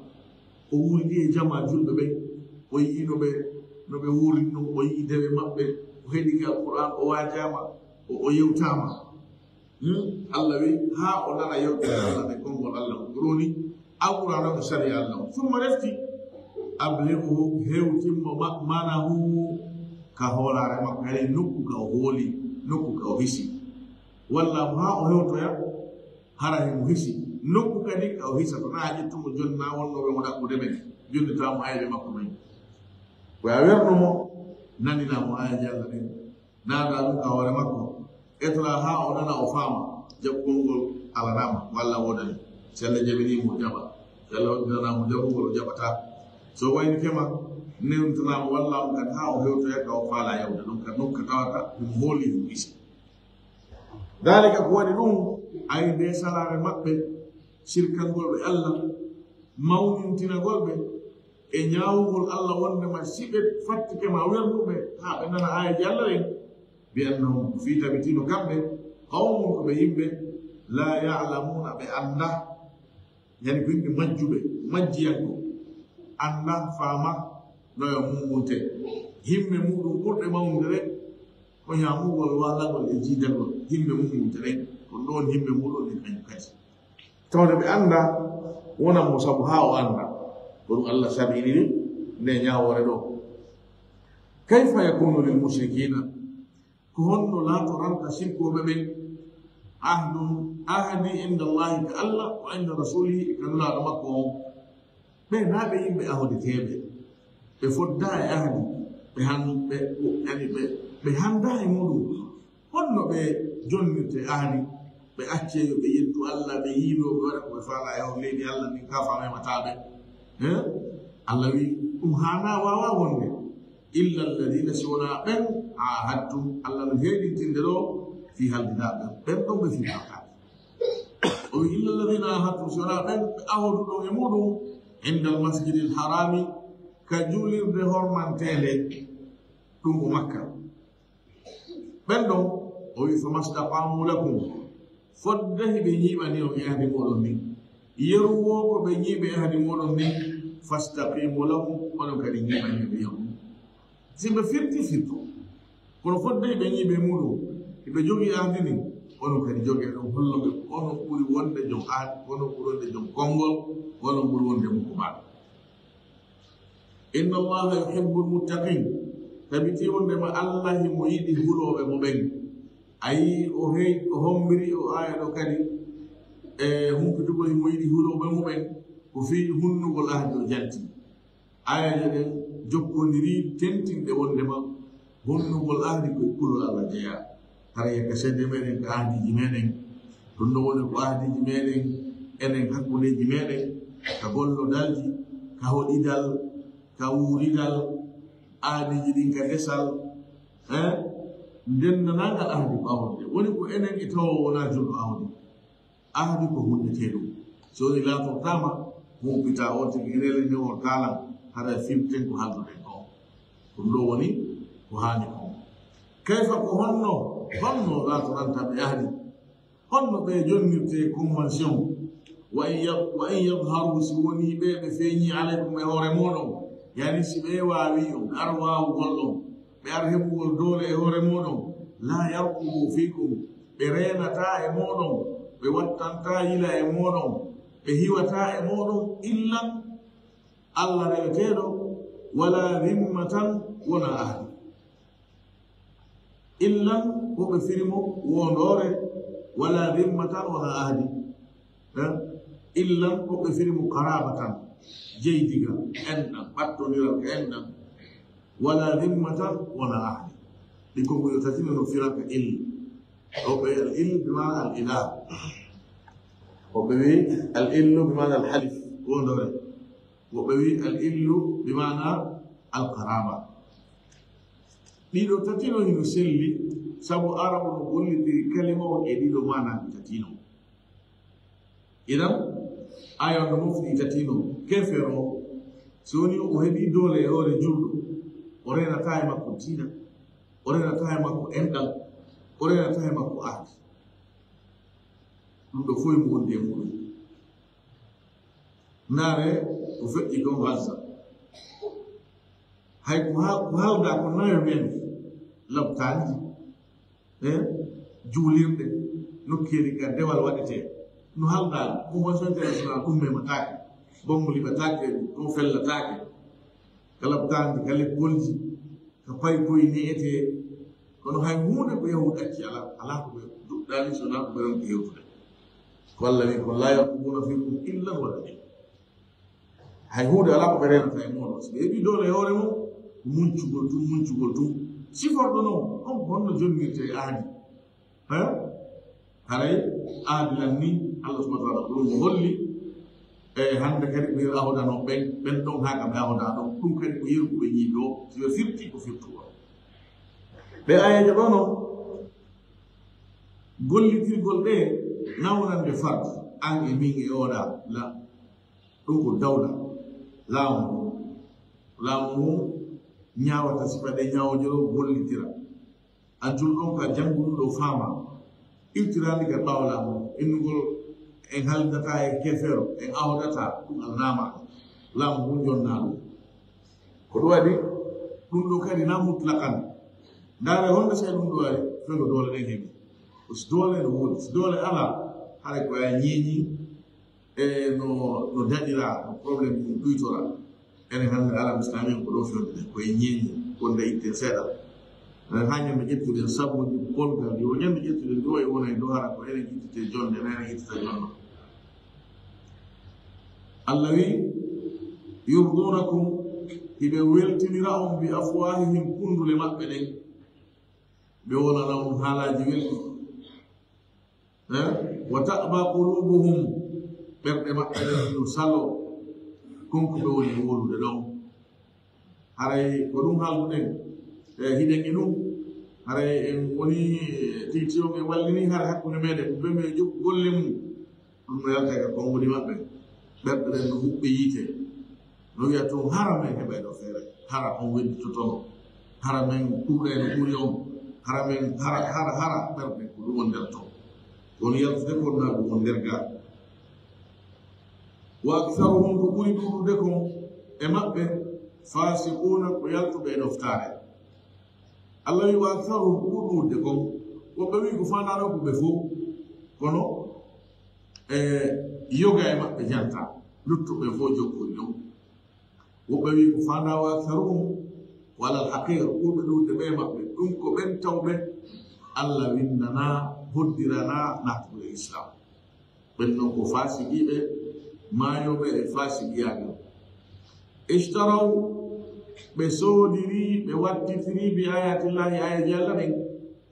O wuuri ɗi e jamaa julɓe ɓen, o yi'i no ɓe, no ɓe wuurini ɗum, o yi'i dewe maɓɓe, o heɗike Alqur'aan, o waajaama, o, o yewtaama. Hmm? Allah wi, haa o nana yewtere Allah nde, konngol Allah ko ɗum woni, Alqur'aan o ko sariya Allah o. Summa refti, ablighu, hewtin mo ma'manahu, ka hoolaare makko, yani nokku ka o hooli, nokku ka o hisi. Walla mo haa o hewtoya, hara himo hisi. Nokku kadi ka o hisa, to naa ƴettu mo jonni, naa wonnoo ɓe mo ɗaɓɓude ɓen, jonnitaa mo ayɓe makko ɓen. Ko a werno mo, naninaa mo aayeeje Allah ɗen, naada ɗum ka hoore makko, etoraa haa o nana, o faama, jaɓugol ngol alanaama, walla woodani. Si Allah jaɓinii mo, o jaɓa. Si Allah waɗinanaa mo jaɓugol, o jaɓataa. So waynike ma, newintanaa mo, walla mo kadi haa o hewtoya ka o faalaa yawde ɗon, ka nokka tawata ɗum hooli, ɗum hisi. Daalika, ko waɗi ɗum, ay, nde salaare maɓɓe, sirkangol ɓe Allah, mawnintinagol ɓe, e ñaawugol Allah wondema si ɓe fattike ma, wernuɓe haa ɓe nana aayeeje Allah ɗen, bi annahum, ko fii tabitino kamɓe, qawmun, ko ɓe yimɓe, laa ya'lamuuna, ɓe annda, yani ko yimɓe majjuɓe, majjiyanko, annda, faama, no yo mummunte. Himme muɗum ɓurɗe mawnude ɗen, ko ñaamugol, waalagol e jiidagol, himme mummunte ɗen, ko ɗon himme muɗum ɗen kañum kadi. Tawde ɓe annda, wonan mo sabu haa o annda. Ko ɗum Allah sar'ini nde ñaawoore ɗoo. Kayfa yakunu lil mushrikina, ko honno laatoranta sirkooɓe ɓen, ahdun, ahdi, inda Allahi, ka Allah, wa inda rasulihi, e ka Nulaaɗo makko on? Ɓe naa ɓe yimɓe ahodeteeɓe, ɓe foddaa e ahdi, ɓe han-, ɓe, yani ɓe, ɓe hanndaa e muɗum. Honno ɓe jonnirte ahdi, ɓe accee yo ɓe yettu Allah, ɓe yiiloo, ɓe waɗa ko ɓe faalaa e on leydi Allah ndin, ka fameemataa ɓe? He? Allah wi, ɗum haanaa, waawaa wonde. Illa alladhina, si wonaa ɓen, ahadtum, Allah no heedintinde ɗoo, fii haldidaa ɓen. Ɓen ɗon ɓe fii halkaade. O wi, illa alladhina ahadtum, si wonaa ɓen ɓe ahoduɗon e muɗum, inda al masjidil harami, ka juulirde hormanteende, ɗum ko Makka. Ɓen ɗon, o wi, fama staqamu lakum, fodde hiɓe ñiiɓani on e ahdi mooɗon ndin. Yeru woo ko ɓe ñiiɓi e ahdi mooɗon ndin, fastaqimu lahum, onon kadi ñiiɓani ɓe yeru. Si ɓe firti, firto. Kono fodde hiɓe ñiiɓe muɗum, hiɓe jogii ahdi ndin, onon kadi jogee ɗon, hollo ɓe, onon ɓuri wonde jom ahdi, onon ɓuri wonde jom konngol, onon ɓuri wonde mukkuɓaaɓe. Inna Allaha yuhibbul muttaqin. Tabitii wondema Allah himo yiɗi hulooɓe mo ɓen. Ayi, o hey, o hombiri o aaya ɗo kadi, e humpitugol himo yiɗi hulooɓe mo ɓen, ko fii hunnugol ahdi o janti. Aayeeje ɗen jokkondiri tentinde wondema hunnugol ahdi ko e kulol Allah jeyaa. Haray ka seede meɗen, ka ahdiiji meɗen, ɗum ɗo woni ko ahdiiji meɗen, enen hakkundeeji meɗen, ka gollodalji, ka hoɗidal, ka wuuridal, ahdiiji ɗin ka desal, eh? Ndennanangal ahdi ko ahdude. Woni ko enen e tawo wonaa julɗo ahdi. Ahdi ko hunnetee ɗum. So woni laatortaama, humpita on tigi, enele ne on kaalan, hara firten ko halduɗen ko. Ɗum ɗo woni ko haani ko. Kayfa, ko honno, honno laatoranta ɓe ahdi? Honno ɓe jonnirte convention? Wa in ya-, wa in yadharu, si woni ɓe, ɓe feeñi, alaykum, e hoore mooɗon, yani si ɓe waawi on, ɓe ar waawugol on, ɓe ar heɓugol doole e hoore mooɗon, la yarqubu fikum, ɓe reenataa e mooɗon, ɓe wattantaa yila e mooɗon, ɓe hiwataa e mooɗon, illan Allah reweteeɗo, Wala dhimmatan, wona ahdi. Illan, woɓɓe firi mo wondoore, wala dhimmatan, wona ahdi. Eh? Illan, woɓɓe firi mo qarabatan, jeydiga, enɗan, ɓattondiral ka enɗan. Wala dhimmatan, wona ahdi. Ɗi konguɗi tati no fira ka il. Woɓɓe al il bi maana al ilah. Woɓɓe wi al illu bi maana al halif, wondoore. Woɓɓe wi al illu bi maana al qaraba. Ɗiɗo tatino hino selli, sabu Arabu no gollidiri kalima on e ɗiɗo maanaaji tatino. Idan, aya on no mofti tatino, kefero, so woni o heɓi doole e hoore julɗo, o reenataa e makko diina, o reenataa e makko enɗan, o reenataa e makko aadi. Ɗum ɗo fof mo wondi e muɗum. Ndaare ko feƴƴi kon Gaza. Hay ko ha-, ko haalda ko nayo men labtaandi, eh, juulirɗe, nokkeeli ka dewal waɗetee. No haalda, convention international ɗum memataake, bombo liɓataake, ɗum fellataake. Ka labtaandi, ka lekkol ji, ka paykoy ne'etee. Kono hay huunde ko yahuud acci alaa, alaa ko ɓe duɗɗaani so wonaa ko ɓe ronki hewtude. Ko Allah wi ko, "La yarqubuna fikum illan wala dhimma." Hay huunde alaa ko ɓe reenata e mooɗon. So ɓe heɓi doole e hoore mum, ko muncugol tun, muncugol tun. Siforɗo non, on ko honno jonnirte e aadi? Hein? Haray aadi lan ni, Allah subhanahu wa ta'ala ko ɗum holli. E hannde kadi ko yeru ahodanoo ɓen, ɓen ɗon haa kam ɓe ahodaa ɗon. Ɗum kadi ko yeru ko ɓe ñii ɗoo, si ɓe firti ko firtugol. Ɓe ayeeje ɗoo non, gollitirgol ɗee nawnande fardu, an e min e oɗa la. Ɗum ko dawla, laamu ngu. Laamu ngu ñaawata sifa ɗe ñaawojoro gollitira. An julɗo on ka janngu ɗum ɗo faama. Iwtiraani ka ɓaawo laamu ngu. Innugol en haaldataa e kefeero, en ahodataa, ɗum alnaama. Laamu ngu jonnaa ɗum. Ko ɗum waɗi, ɗum ɗo kadi na mutlaqan. Ndaare honde sey ɗum ɗo ari, fengo doole ɗen heɓi. Ko si doole no woodi, si doole alaa, haray ko aya ñeeñi, e no, no daɗira, no problème ɗum ɗuytora. Enen hannde alam islami ko ɗo fewde, ko e ñeeñi, wonde itte seeɗa. Enen haa ñande ƴettuɗen sabuuji polgal, yo ñande ƴettuɗen ɗo e wona e dow hara ko enen ittite jonde, enen ittita jonno. Allah wi, "Yurdunakum", hiɓe weltinira on, "bi afwahihim", kundule maɓɓe ɗen. Ɓe wonana on haalaaji welɗi. Eh? "Wa ta'ba qulubuhum", ɓerɗe maɓɓe ɗen no salo, kon ko ɓe woni wolude ɗon. Haray ko ɗum haalduɗen, e hiɗen e ɗum, haray en woni, e, titi on e wallini, haray hakkunde meɗen, ɓe men jokku golle mum. Ɗum no yalta e ka konguɗi maɓɓe. Ɓerɗe ɗen no huɓɓe yiite. No wiya tun, "Hara men heɓay ɗo feere. Hara on wedditotono. Hara men ɗuuɗay no ɓuri on. Hara men, hara, hara, hara." Ɓerɗe ko ɗum woni nder ton. Kono yaltude kon na ɗum woni nder gaa. "Wa aktharuhum", ko ɓuri ɗuuɗude kon e maɓɓe, "fasiquna", ko yaltuɓe e ɗoftaare. Allah wi, "Wa aktharuhum", ko ɓuri ɗuuɗude kon. Woɓɓe wi ko faandaano ko ɓe fow. Kono, e, yoga e maɓɓe janta. Luttuɓe fow jokkori ɗum. Woɓɓe wi ko faandaa "wa aktharuhum", wa alal haqiqa, ɓurɓe ɗuuɗude ɓe e maɓɓe. Ɗum ko ɓen tawɓe Allah winndanaa, hoddiranaa naatugol e Islam. Ɓen non ko faasiqiiɓe, maayooɓe e faasiqiyaaɓe. "Ishtaraw", ɓe soodiri, ɓe wattitiri, "bi ayatillahi", aayeeje Allah ɗen,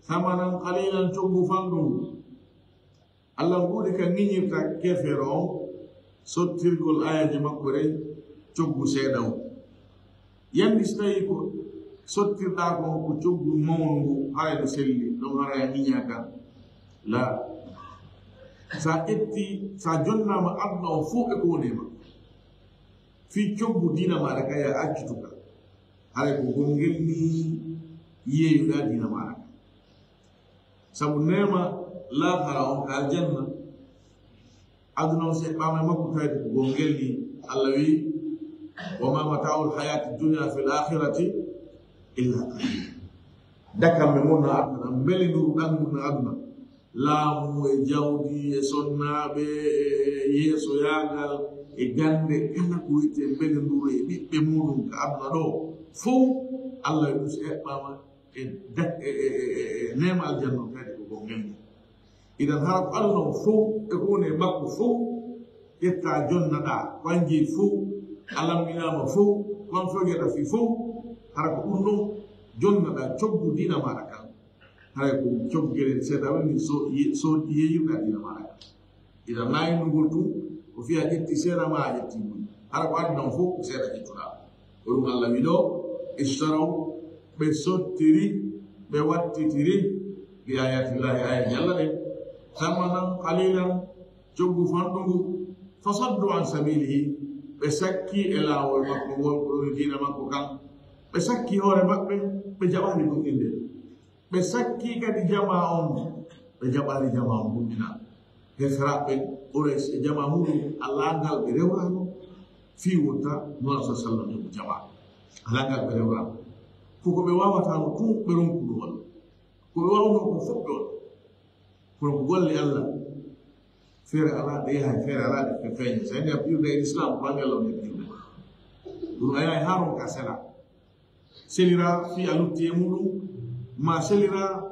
"thamanan qalilan", coggu fanɗungu. Allah ɗuuɗi ka ŋiñirta kefeero on, sottirgol aayeeje makko ɗen, coggu seeɗa on. Yandi si tawii ko sottirɗaa kon ko coggu mawngu, haray no selli, ɗon haray a ŋiñaaka. Laa. Sa ƴetti, sa jonnaama aduna on fow e ko woni e makko. Fii coggu diina maaɗa ka ya accutuka. Haray ko gongel ni yeeyuɗaa diina maaɗa ka. Sabu neema laakara on ka aljanna. Aduna on si eɓɓaama e makko, tawi ko gongel ni. Allah wi, "Wa ma mata'ul hayati dunya fil akhirati illa qalil." Dakamɓe mun no aduna, mbelinduru ɗan ngun no aduna. Laamu e jawdi e sonnaaɓe e yeeso yaagal e gannde kala ko wiyetee mbele nduru e ɓiɓɓe muuɗum ka aduna ɗoo fow, Allah wi'i ɗum si eɓɓaama e dak-, e, e, e, e, e neema aljanna on kadi ko ko ngenndi. Idan hara ko aduna on fow, e ko woni e makko fow, ƴetta jonnaɗaa, ko an jeyi fow, a lamminaama fow, ko an fewyata fii fow, hara ko ɗum ɗon jonnaɗaa coggu diina maaɗa kan. Haray ko coggu geɗe seeɗa woni so, ye-, so yeeyirɗaa diina maaɗa kan. Idan naa innugol tun, ko fii a ƴetti seeɗa maa a ƴetti buy. Hara ko aduna on fow ko seeɗa ƴettuɗaa. Ko ɗum Allah wi'i ɗoo, ishtaraw, ɓe sottiri, ɓe wattitiri, bi ayatillahi, aayeeje Allah ɗen, samanan qalilan, coggu fanɗungu, fasaddu an sabilihi, ɓe sakki e laawol makko ngol, ko woni diina makko kan. Ɓe sakki hoore maɓɓe, ɓe jaɓaali goɗɗinde. Ɓe sakki kadi jamaa on, ɓe jaɓaali jamaa on gomɗinal. Heferaaɓe Quraysh e jamaa muuɗum, alaa ngal ɓe rewraano fii wonta Nulaaɗo sallallaahu alayhi wa sallam jamaa. Alaa ngal ɓe rewraano. Ko ko ɓe waawataano tun ɓe ronkuno walla. Ko ɓe waawnoo kon fow ɓe waɗi. Kono ko golle Allah, feere alaa ɗe yahay, feere alaa ɗe fe-, feeña. So a yiɗi a piirda e Lislaam, ko an Allah woni piirde. Ɗum a yahay haa ronka sela. Seliraa fii a lutti e muuɗum, maa seliraa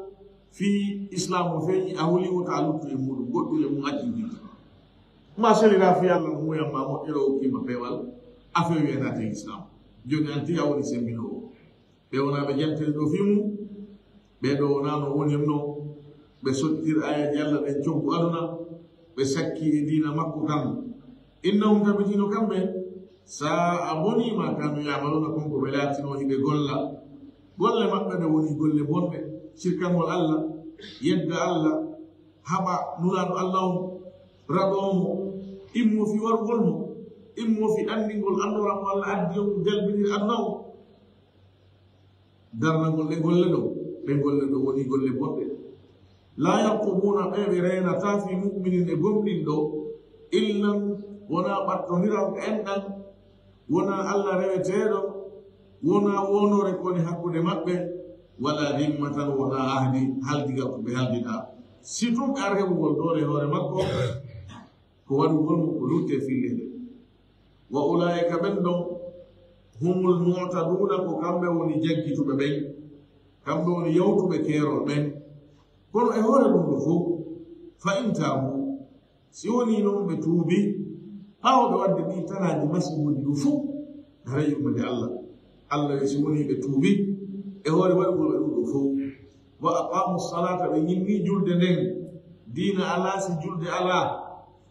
fii Islaam o feeñi, a holi wota a luttu e muuɗum, goɗɗum e mum acci. Maa seliraa fii Allah no muyan maa moƴƴere o hokkii ma peewal, a feewi a naati e Islaam. Jooni an tigi a woni sembinoowo. Ɓe wonaa ɓe jantere ɗoo fii mum, ɓee ɗoo wonaa no woni no, ɓe sottir aayeeje Allah ɗen coggu aduna, ɓe sakki e diina makko kan. Innahum, tabitino kamɓe, saa'a bonii maa kaanu ya'maluuna, kon ko ɓe laatinoo hiɓe golla. Golle maɓɓe ɗe woni golle bonɗe, sirkangol Allah, yedda Allah, haɓa Nulaaɗo Allah on, raɗoo mo, immo fii warugol mo, immo fii anndingol annoora mo Allah addi on jalbiniri aduna on. Darnagol ɗe golle ɗoo, ɗe golle ɗoo woni golle bonɗe. Laa yarqubuuna, ɓe ɓe reenataa fii mu'minin e gomɗinɗo, illan, wonaa ɓattondiral ka enɗan, wonaa Allah reweteeɗo, wonaa woondoore ko woni hakkunde maɓɓe, walaa dimmatan, wonaa ahdi, haldigal ko ɓe halditaa. Si tun ɓe ara heɓugol doole e hoore makko, ko waɗugol mo ko lutte fillere. Wa ulaa'ika, ɓen ɗon, humul mu'taduuna, ko kamɓe woni jaggituɓe ɓen, kamɓe woni yawtuɓe keerol ɓen. Kono e hoore ɗum ɗoo fow, fa in taabu, si wonii non ɓe tuubi, ɓaawo ɓe waɗde ɗii tanaaji masiibuuji ɗoo fow, haray yurmande Allah. Allah wi si wonii ɓe tuubi, e hoore waɗugol ɓe ɗum ɗoo fow. Wa aqaamu salaata, ɓe ñinnii julde nden, diina alaa si julde alaa.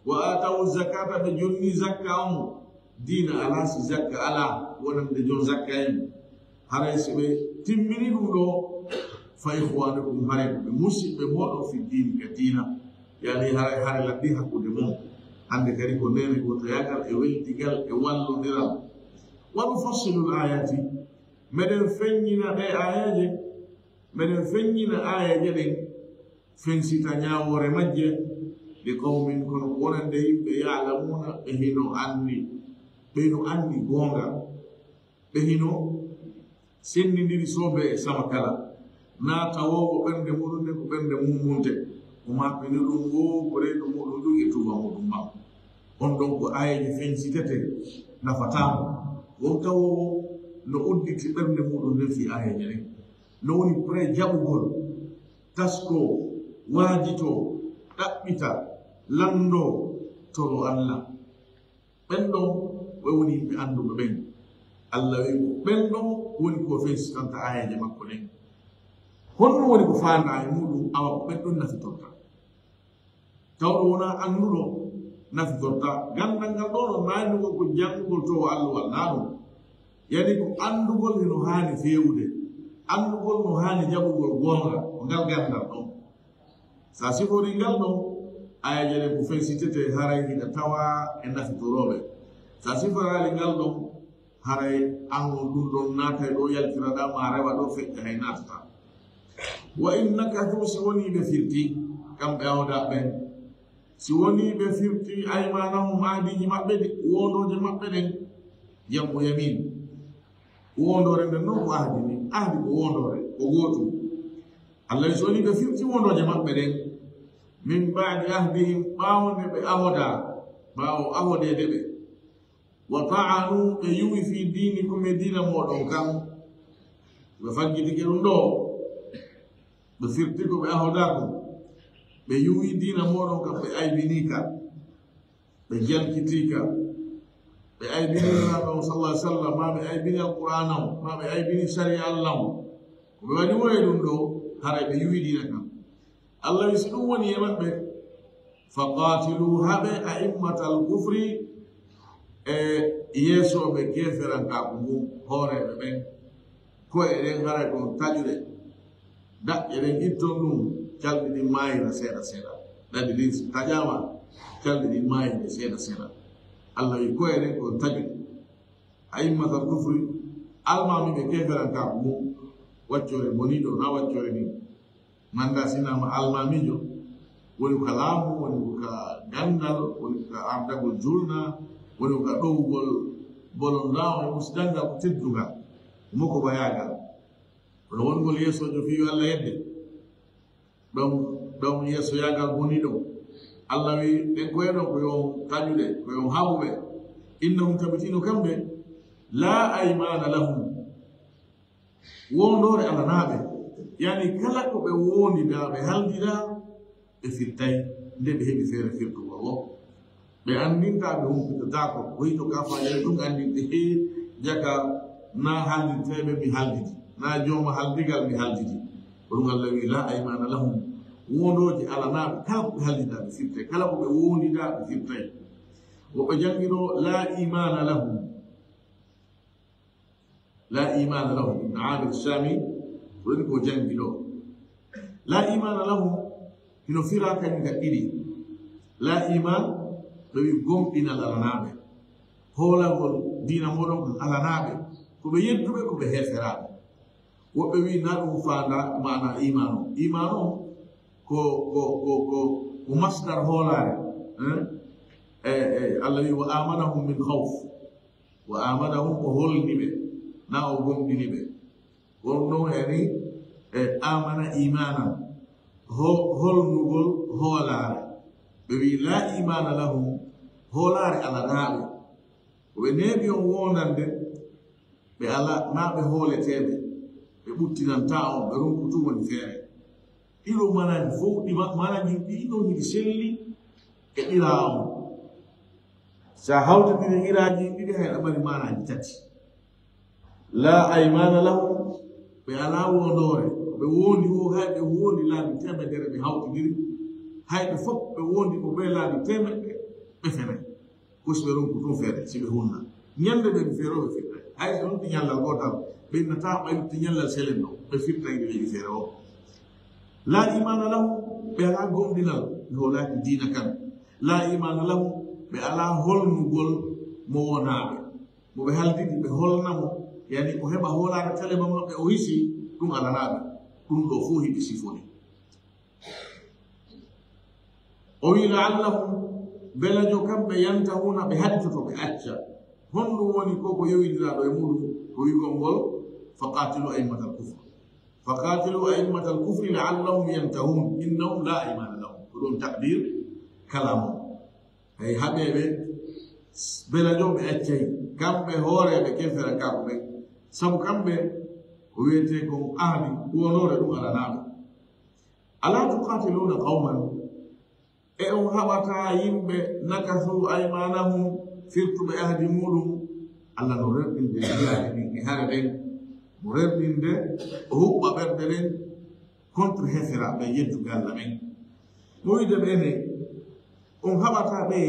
Wa aatawu zakata, ɓe jonnii zakka on, diina alaa si zakka alaa, wonande jon zakka en. Haray si ɓe timmini ɗum ɗoo, fa ikhwanukum, haray ko ɓe musiɓɓe mooɗon fi diini, ka diina. Yani haray, haray laddi hakkunde mon. Hannde kadi ko neene gootoyaagal e weldigal e wallondiral. Wa nufassilu l-aayaati, meɗen feññina ɗee aayeeje, meɗen feññina aayeeje ɗen, fensita ñaawoore majje, li qawmin, kono ko wonande yimɓe, ya'lamuuna, ɓe hino anndi, ɓe hino anndi goonga, ɓe hino senndindiri soobe e sama kala, naa tawoowo ɓernde muɗum nden ko ɓernde mummunte, o mappini ɗum woo ko reedu muɗum ɗum e tuuba muɗum maa. On ɗon ko aayeeje fensitete, nafataa mo. Won tawoowo no udditi ɓernde muɗum nden fii aayeeje ɗen. No woni prêt jaɓugol, taskoo, waajitoo, ɗaɓɓita, lanndoo, toroo Allah. Ɓen ɗon, ɓe woni yimɓe annduɓe ɓen. Allah wi'i ko ɓen ɗon woni ko fensitanta aayeeje makko ɗen. Honno woni ko faandaa e muɗum, awa ko ɓen ɗon nafitorta? Tawɗo wonaa annduɗo nafitorta. Ganndal ngal ɗoo non, naa annduɗo ko janngugol to o alluwal, naa ɗum. Yani ko anndugol hino haani feewude, anndugol no haani jaɓugol goonga, ko ngal ganndal ɗon. Sa siforii ngal ɗon, aayeeje ɗen ko fensitete, haray hiɗa tawaa e nafitorooɓe. Sa siforaali ngal ɗon, haray an on ɗum ɗon naatay ɗo yaltiraɗaa, ma rewa ɗo feƴƴa hay naatataa. Wa in nakathu, si wonii ɓe firti, kamɓe awdaa ɓen, si wonii ɓe firti aymaanahum, ahdiiji maɓɓe ɗi, wondooje maɓɓe ɗen, jam'u yamin. Wondoore nden non ko ahdi ni, ahdi ko wondoore, ko gootum. Allah so wonii ɓe firti wondooje maɓɓe ɗen, min ba'di ahdihim, ɓaawo nde ɓe ahodaa, ɓaawo ahodeede ɓe. Wa ta'anu, ɓe yuwi fi dinikum, e diina mooɗon kan. Ɓe faggitike ɗum ɗo, ɓe firti ko ɓe ahodaako, ɓe yuwi diina mooɗon kan, ɓe aybini ka, ɓe jalkiti ka, ɓe aybini Nulaaɗo on sallallahu alaihi wasallam, ma ɓe aybini Alqur'aana on, ma ɓe aybini sariya Allah on. Ko ɓe waɗi woni ɗum ɗo, haray ɓe yuwi diina kan. Allah wi si ɗum woni e maɓɓe, faqatilu, haɓe a'immatal kufri, e yeesooɓe keeferankaaku ngun, hooreeɓe ɓen, ko'e ɗen haray ko on taƴude, daƴƴe ɗen itton ɗum, calɗi ɗin maayira seeɗa seeɗa. Ɗaɗi ɗin si taƴaama, calɗi ɗin maayira seeɗa seeɗa. Allah wi ko'e ɗen ko on taƴude. A'immatal kufri, almaamiiɓe keeferankaaku ngun, waccoore boniiɗo, na waccoore ni. Manda sinaama almaamiijo, woni ko ka laamu, woni ko ka ganndal, woni ko ka ardagol juulna, woni ko ka ɗowugol bolondaa on e musdanngal ko teddungal, mo ko bayaagal. Kono wongol yeesoojo fii yo Allah yedde. Ɗon, ɗon yeesoyaagal boni ɗon. Allah wi, ɓen ko e ɗon ko yo on taƴude, ko yo on haɓuɓe. Innahum, tabitino kamɓe, laa aymaana lahum. Wondoore alanaaɓe. Yani kala ko ɓe wondidaa, ɓe haldidaa, ɓe firtay, nde ɓe heɓi feere firtugol o. Ɓe anndintaa, ɓe humpitotaako. Ko hito kafaayel ɗum anndinde, hee, jaka, na haldirteeɓe mi haldidi, na jooma haldigal mi haldidi. Ko ɗum Allah wi, laa aymaana lahum. Wondooje alanaaɓe, kala ko ɓe haldidaa, ɓe firtay. Kala ko ɓe wondidaa, ɓe firtay. Woɓɓe janngi ɗo, laa imaana lahum. Laa imaana lahum. Ibn Amir Shami, ko woni ko janngi ɗo. Laa imaana lahum, hino firaa kañum ka ɗiɗi. Laa iman, ɓe wi gomɗinal alanaaɓe. Hoolagol diina mooɗon kon alanaaɓe. Ko ɓe yedduɓe, ko ɓe heeferaaɓe. Woɓɓe wi na ɗum faanda maana iman o. Iman o ko, ko, ko, ko, ko masdar hoolaare. Hein? E, e, Allah wi, "Wa amanahum min khawf." Wa amanahum, o holni ɓe, na o gomɗini ɓe. Won ɗon yani, e, amana imanan. Ho-, holnugol hoolaare. Ɓe wi, "La imana lahum." Hoolaare alanaaɓe. Ko ɓe neeɓi on wondande, ɓe ala, na ɓe hooleteeɓe. Ɓe ɓuttinantaa on, ɓe ronkutu woni feere. Ɗiɗo manaaji fof, ɗi ma-, manaaji ɗiɗo hiɗi selli e qiraa'a on. Sa hawtindiri qiraaji ɗiɗi, hay ɗa mari manaaji tati. La aymana lahum, ɓe alaa wondoore, ɓe wondi wo, hay ɓe wondi laabi teemedere ɓe hawtindiri, hay ɓe fof ɓe wondi ko ɓe laabi teemeɗɗe, ɓe fenay. Ko si ɓe ronku tun feere, si ɓe hunna. Ñande ɓe feere o ɓe firtay. Hay so wonti ñallal gootal, ɓe innata ɓay lutti ñallal selen ɗo, ɓe firtay ɓe leydi feere o. La imana lahum, ɓe alaa gomɗinal, ɓe hoolaaki diina kan. La imana lahum, ɓe alaa holnugol mo wonaaɓe. Mo ɓe haldidi, ɓe holna mo, yani o heɓa hoolaare talima maɓɓe, o hisi, ɗum alanaaɓe. Ɗum ɗo fof hiɓe sifori. O wi, "La'allahum", belajo kamɓe, "yantahuna", ɓe haɗitoto, ɓe acca. Honɗum woni ko, ko yowindiraaɗo e muɗum, ko wi'ugol ngol, "Faqatilu a'immatal kufr." "Faqatilu a'immatal kufri la'allahum yantahun, innahum la aymana lahum." Ko ɗum taqdir kalamu. Hay haɓeeɓe, belajo ɓe accay, kamɓe hooreeɓe keferankaaɓe ɓen. Sabu kamɓe, ko wiyetee kon ahdi, wonore ɗum alanaaɓe. "Ala tuqatiluna qawman", e on haɓataa yimɓe, "nakathu aymanahum", firtuɓe ahdi muɗum. Allah no rerɗinde jihaaɗi ɗin e hare ɗen, mo rerɗinde o huɓɓa ɓerɗe ɗen contre heferaaɓe yedduɓe Allah ɓen. Mo wiide ɓe ne, on haɓataa ɓe,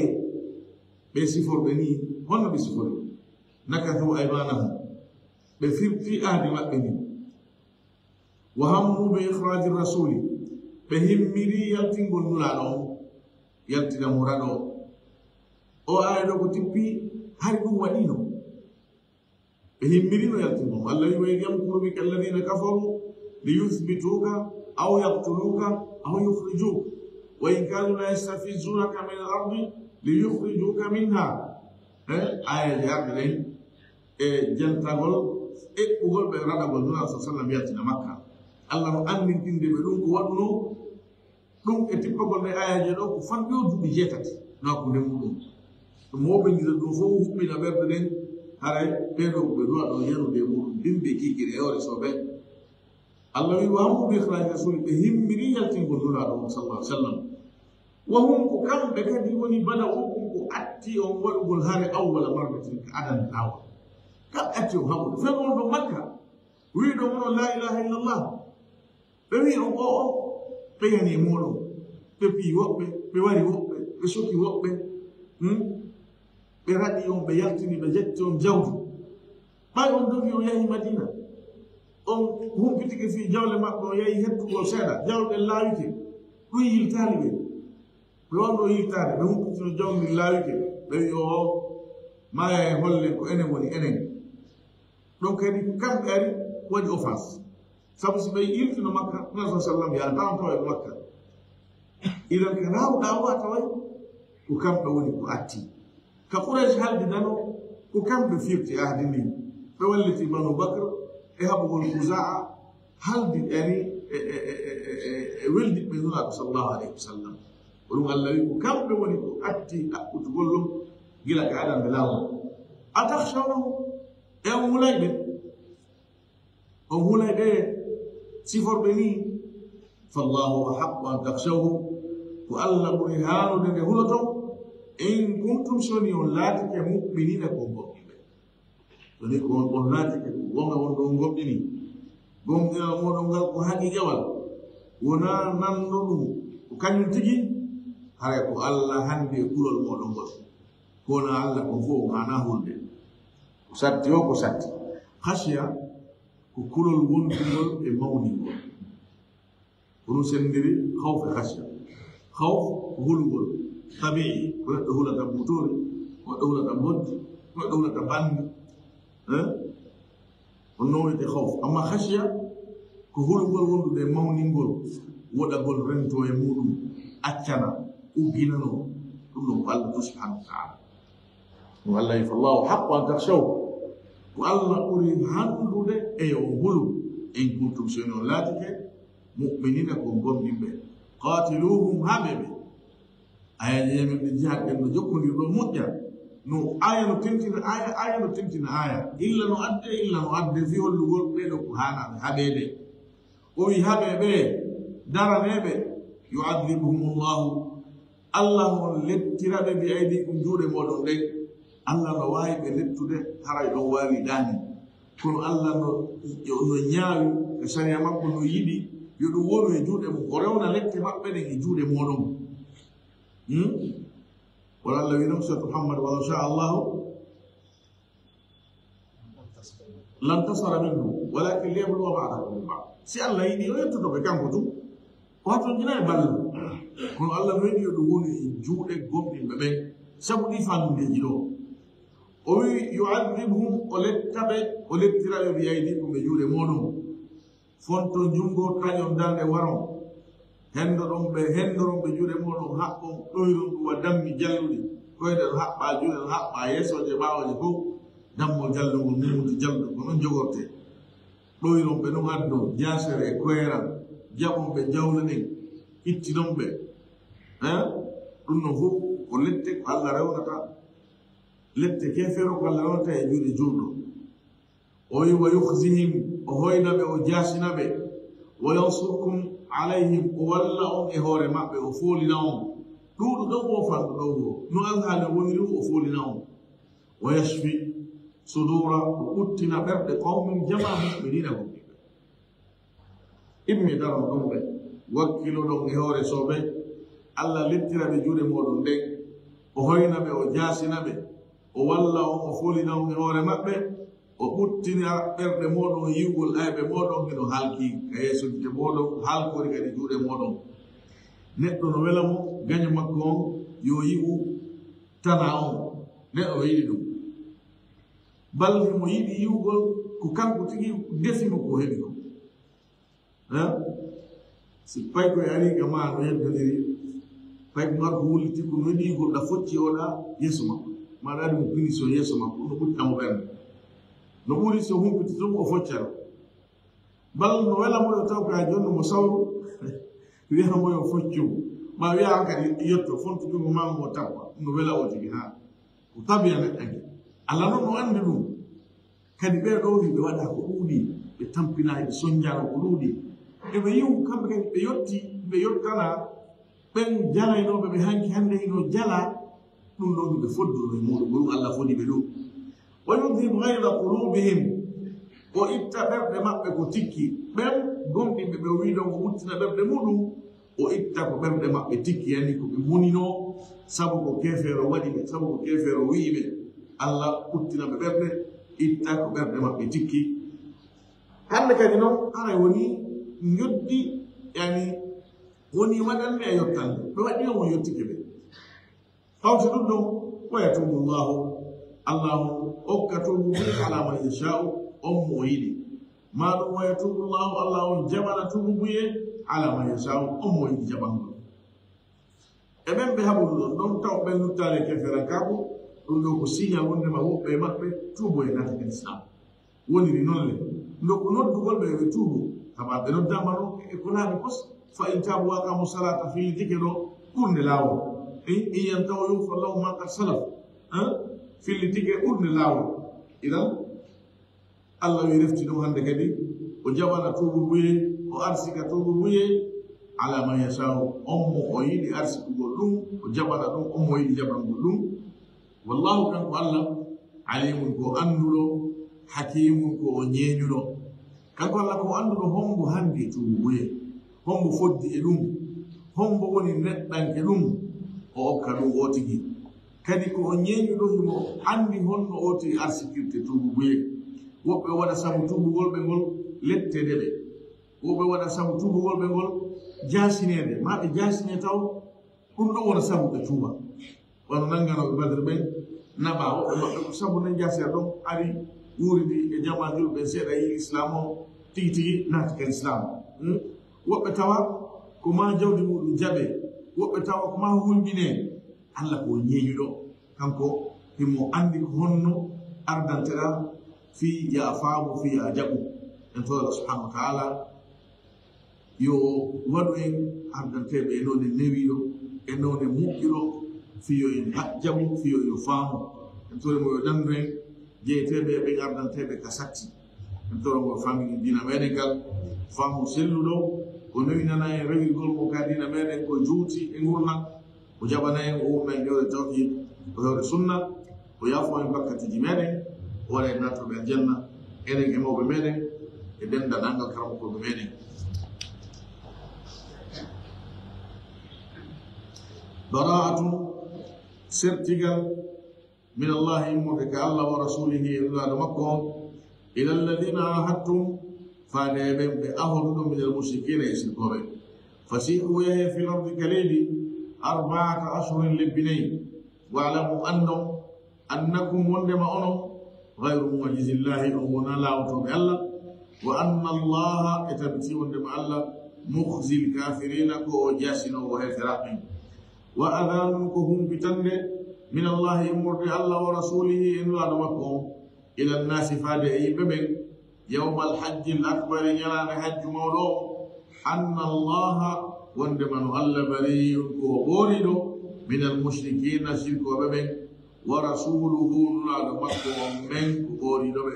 ɓe siforɓe ni, honno ɓe sifori? "Nakathu aymanahum", ɓe firti ahdi maɓɓe ni. "Wa hammu bi ikhraji rasuli", ɓe himmiri yaltingol Nulaaɗo on, yaltina mo raɗo. O aaya ɗo ko tippi, hari ɗum waɗino. Ɓe himmirino yaltingol mo. Allah wi, "Wa idh yamkuru bika alladhina kafaru li yuthbituka aw yaqtuluka aw yukhrijuka. Wa in kadu la yastafizunaka min al-ardi li yukhrijuka minha." Eh, aaya je arde ɗen. E jantagol, eɓɓugol ɓe raɗagol Nulaaɗo sallallahu alaihi wasallam yaltina Makka. Allah no anndintinde ɓe ɗum ko waɗuno ɗum e tippagol ɗe aayaaje ɗo ko fanɗi o duuɓi jeetati. No hakkunde muɗum. Ɗum woɓɓindira ɗum fof huɓɓina ɓerɗe ɗen, haray ɓee ɗoo ko ɓe duwa ɗon yarude e muɗum dimbi e kiikiiɗe e hoore soɓe. Allah wi, "Wa hammu bi ikhraji rasuli," ɓe himmiri yaltingol Nulaaɗo on, sallallahu alaihi wasallam. Wa hum, ko kamɓe kadi woni, bada'ukum, ko atti on waɗugol hare, awwala marratin, ka adande laawol. Kamɓe atti on haɓude. Fen on ɗon Makka, wi'uɗon onon, "La ilaha illallah." Ɓe wi'i on, "O, o, ɓe yani e mooɗon. Ɓe piyi woɓɓe, ɓe wari woɓɓe, ɓe soki woɓɓe. Hmm? Ɓe raɗi on, ɓe yaltini, ɓe jetti on jawdi. Ɓay on dogi, on yahi Madina. On humpitike fii jawle maɓɓe, on yahi hettugol seeɗa. Jawle ɗen laawike. Ɗum yiltaali ɓe. Ɓe wonno yiltaade, ɓe humpitino jawdi ndin laawike. Ɓe wi'i, 'O, o, maaya e hollen ko enen woni enen.'" Ɗon kadi kamɓe ari waɗi offense. Sabu si ɓe iltino Makka, Nabi sallallahu alaihi wasallam yaha tawon tawa e Makka. Idan ka naawɗa o a taway ko kamɓe woni ko atti. Ka Quraysh haldi nano ko kamɓe firti ahdi ndin. Ɓe walliti Banu Bakr e haɓugol Khuzaa haldi yani e, e, e, e, e, e weldiɓɓe Nulaaɗo sallallahu alaihi wasallam. Ko ɗum Allah wi ko kamɓe woni ko atti ɗaɓɓutugol ɗum gila ka adande laawol. Atakhshawnahum? E on hulay ɓe? On hulay ɓe siforɓe ni? Fallahu ahaqqu an takhshawhu, ko Allah ɓuri haanude nde huloton, in kuntum, so ni on laatike, mu'minina, ko on gomɗinɓe. So ni ko on, on laatike ko goonga won ɗo on gomɗini, gomɗinal mooɗon ngal ko haqiiqawal, wonaa nanno ɗum ko kañum tigi, haray ko Allah handi e kulol mooɗon ngol. Ko wonaa Allah kon fof on haanaa hulde. Ko satti o, ko satti. Khashiya ko kulol wontugol e mawningol. Ko ɗum senndiri khawf e khashiya. Khawf ko hulugol tabi'i, ko neɗɗo hulata butoori, ko neɗɗo hulata mboddi, ko neɗɗo hulata banndi. Eh? On non wiyetee khawf. Amma khashiya ko hulugol wondude e mawningol, woɗagol rento e muɗum, accana, ugginano. Ɗum ɗon ko Allah to subhanahu wa ta'ala. Ɗum Allah wi, "Fallahu haqqu an takhshaw." Ko Allah ɓuri handude e yo on hulu. In kuntum, so on laatike, mu'minina, ko gomɗinɓe. Qatiluhum, haɓe ɓe. Aya jeemen ɗi jihad en no jokkondir ɗo moƴƴa. No aya no tentina aya, aya no tentina aya. Illa no adde, illa no adde fi hollugol ɓe ɗo ko haanaaɓe haɓeede. O wi, "Haɓe ɓe, daraneeɓe, yu'adhibuhumullahu." Allah on lettira ɓe bi aydikum, juuɗe mooɗon ɗen. Allah no waawi ɓe lettude haray ɗon waawi ɗaani. Kono Allah no, no ñaawi e sariya makko no yiɗi yo ɗum wonu e juuɗe mum. O rewna lette maɓɓe ɗen e juuɗe mooɗon. Hmm? Wala Allah wi ɗum, Surat Muhammad, "Walaw sha Allahu lantasara minhum, walakin liyabluwa ba'dakum bi ba'd." Si Allah yiɗi, o yettoto ɓe kanko tun. O hatonjina e ballo. Kono Allah no yiɗi yo ɗum wonu e juuɗe gomɗinɓe ɓen. Sabu ɗi fannudeji ɗo. O wi, "Yu'adhibhum", o letta ɓe, o lettira ɓe bi aydikum, ɓe juuɗe mooɗon. Fonto junngo, taƴon darnde, waron. Henndoɗon ɓe, henndoron ɓe juuɗe mooɗon, haɓɓon, ɗoyron ɗum wa dammi jalluɗi. Koyɗe ɗo haɓɓa, juuɗe ɗo haɓɓa, yeesooje, ɓaawooje fof. Dammol jallungol, mumuti jalluɗo, ko noon jogortee. Ɗoyron ɓe noon addo, jaasere e koyeeral, jaɓon ɓe jawle ɗen, ittinon ɓe. Eh? Ɗum noon fof ko lette ko Allah rewnata. Lette keefeero ko Allah rewnata e juuɗe juulɗo. O wi, "Wa yukhzihim", o hoyna ɓe, o jaasina ɓe. "Wa yansurkum alayhim", o walla on e hoore maɓɓe, o foolina on. Ɗuuɗu ɗon o fanɗo ɗon o. No alhaali woniri o, o foolina on. "Wa yashfi sudura", o ɓuttina ɓerɗe qawmin, jama, mu'minina, gomɗinɓe. Immi daron ɗon ɓe, wakkiloɗon e hoore soɓe. Allah lettira ɓe juuɗe mooɗon ɗen. O hoyna ɓe, o jaasina ɓe. O walla on, o foolina on e hoore maɓɓe. O ɓuttina ɓerɗe mooɗon yi'ugol ayɓe mooɗon hino halki ka yeeso gite mooɗon, halkori kadi juuɗe mooɗon. Neɗɗo no wela mo gaño makko on yo yi'u tana on. Neɗɗo no yiɗi ɗum. Bal himo yiɗi yi'ugol ko kanko tigi defi mo ko heɓi ko. Eh? Si paykoy ari ga ma no yeddondiri, payko ngal ko wulliti ko no yiɗi yi'ugol ɗa focci oɗa yeeso makko. Ma ɗa waɗi mo punition yeeso makko, ɗum no ɓuttamo ɓernde. No ɓuri so humpiti ɗum o foccata. Bal no wela mo yo taw ka jonno mo sawru, wiya mo yo foccu. Ma wiya an kadi yetto, fontu jungo ma mo tappa. No wela o tigi ha. Ko tabiya neɗɗanke. Allah noon no anndi ɗum. Kadi ɓee ɗoo ɓe waɗa ko ɗuuɗi, ɓe tampinaay, ɓe sonnjaano ko ɗuuɗi. Eɓe yi'u kamɓe kadi ɓe yotti, ɓe yottana ɓen jalaynooɓe ɓe hanki hannde hino jala, ɗum ɗoo ɓe fodduru e muuɗum, ko ɗum Allah fodi ɓe ɗum. Wa yudhib ghayza qulubihim, o itta ɓerɗe maɓɓe ko tikki. Ɓen gomɗinɓe ɓe o wi'i ɗon o ɓuttina ɓerɗe muuɗum, o itta ko ɓerɗe maɓɓe tikki, yani ko ɓe muninoo, sabu ko keefeero waɗi ɓe, sabu ko keefeero wi'i ɓe. Allah ɓuttina ɓe ɓerɗe, itta ko ɓerɗe maɓɓe tikki. Hannde kadi noon, haray woni njoddi, yani woni waɗande e yottande. Ɓe waɗi on, o yottike ɓe. Hawti ɗum ɗon, wa yatuubu Allahu, Allahu okka tuubu buye ala man yashaa'u, on mo o yiɗi. Maa ɗum wa yatuubu Allahu, Allahu on jaɓana tuubu buye ala man yashaa'u, on mo o yiɗi jaɓangol. E ɓen ɓe haɓuɗo ɗon, ɗon taw ɓen luttaali e keeferankaaku, ɗum ɗo ko signal wonde ma woɓɓe e maɓɓe tuubo e naata e Islam. Woniri noon le, nde ko noddugol ɓe, ɓe tuubu, kama ɓe noddaama noon e ko laaɓi kos, fa in taabu wa aqaamu salaata, fillitike ɗo ɓurnde laawol. In, in yantahu yughfar lahum ma qad salaf, hein? Fillitike ɓurnde laawol. Idan, Allah wi refti ɗum hannde kadi, o jaɓana tuubu buye, o arsika tuubu buye, ala man yashaa'u, on mo o yiɗi arsikugol ɗum, o jaɓana ɗum, on mo o yiɗi jaɓangol ɗum. Wallahu, kanko Allah, alimun, ko o annduɗo, hakimun, ko o ñeeñuɗo. Kanko Allah ko o annduɗo hombo handi e tuubu buye, hombo foddi e ɗum, hombo woni neɗɗanke ɗum, o okka ɗum o tigi. Kadi ko o ñeeñuɗo, himo anndi honno o tigi arsikirte tuubu buye. Woɓɓe o waɗa sabu tuubugol ɓe ngol letteede ɓe. Woɓɓe o waɗa sabu tuubugol ɓe ngol jaasineede, maa ɓe jaasine taw, ɗum ɗo wona sabu ɓe tuuba. Wano nannganooɓe Badr ɓen, naɓa woɓɓe maɓɓe ko sabu nen jaasere ɗon ari wuuridi e jamaa julɓe seeɗa, yi Islam o tigi tigi naati ka Islam. Hmm? Woɓɓe tawa ko maa jawdi muɗum jaɓe, woɓɓe tawa ko maa hulɓine. Allah ko ñeeñuɗo, kanko himo anndi ko honno ardanteɗaa fii yo a faamu, fii yo a jaɓu. En toro Allah subhanahu wa ta'ala yo waɗu en ardanteeɓe e noone newiiɗo, e noone moƴƴuɗo, fii yo en ha-, jaɓu, fii yo en faamu. En toro mo yo dandu en jeyeteeɓe e ɓen ardanteeɓe ka satti. En toro mo famini diina meɗen kal, faamu selluɗo, o newinana en rewirgol mo ka diina meɗen ko juuti e ngurndan. O jaɓana en, o wurna en hewre tawhiid, o hewre sunna, o yaafo en bakkatuuji meɗen, o waɗa en naatooɓe aljanna, enen e mawɓe meɗen, e denndaangal karamokooɓe meɗen. Bara'atun, sertigal, min Allahi, immorde ka Allah, wa rasulihi, e Nulaaɗo makko on, ila alladhina ahadtum, faade e ɓen ɓe ahoruɗon, min al mushrikina, e sirkooɓe. Fasihu, yahe fil ardi, ka leydi, arba'ata ashhurin, lebbi nayi. Wa'lamu, anndon, annakum, wondema onon, ghayru mu'jizillahi, on wona laawotooɓe Allah. Wa anna Allaha, e tabiti wondema Allah, mukhzil kafirina, ko o jasinoowo heeferaaɓe. Wa adhanun, ko humpitannde, min Allahi, immorde Allah, wa rasulihi, e Nulaaɗo makko on, ila nnaasi, faade e yimɓe ɓen, yawmal hajjil akbari, ñalaande hajju mawɗo on, anna Allaha, wondema no Allah, bariyun, ko o ɓooriiɗo, minal mushrikina, sirkooɓe ɓen, wa rasuluhu, Nulaaɗo makko on men, ko ɓooriiɗo ɓe.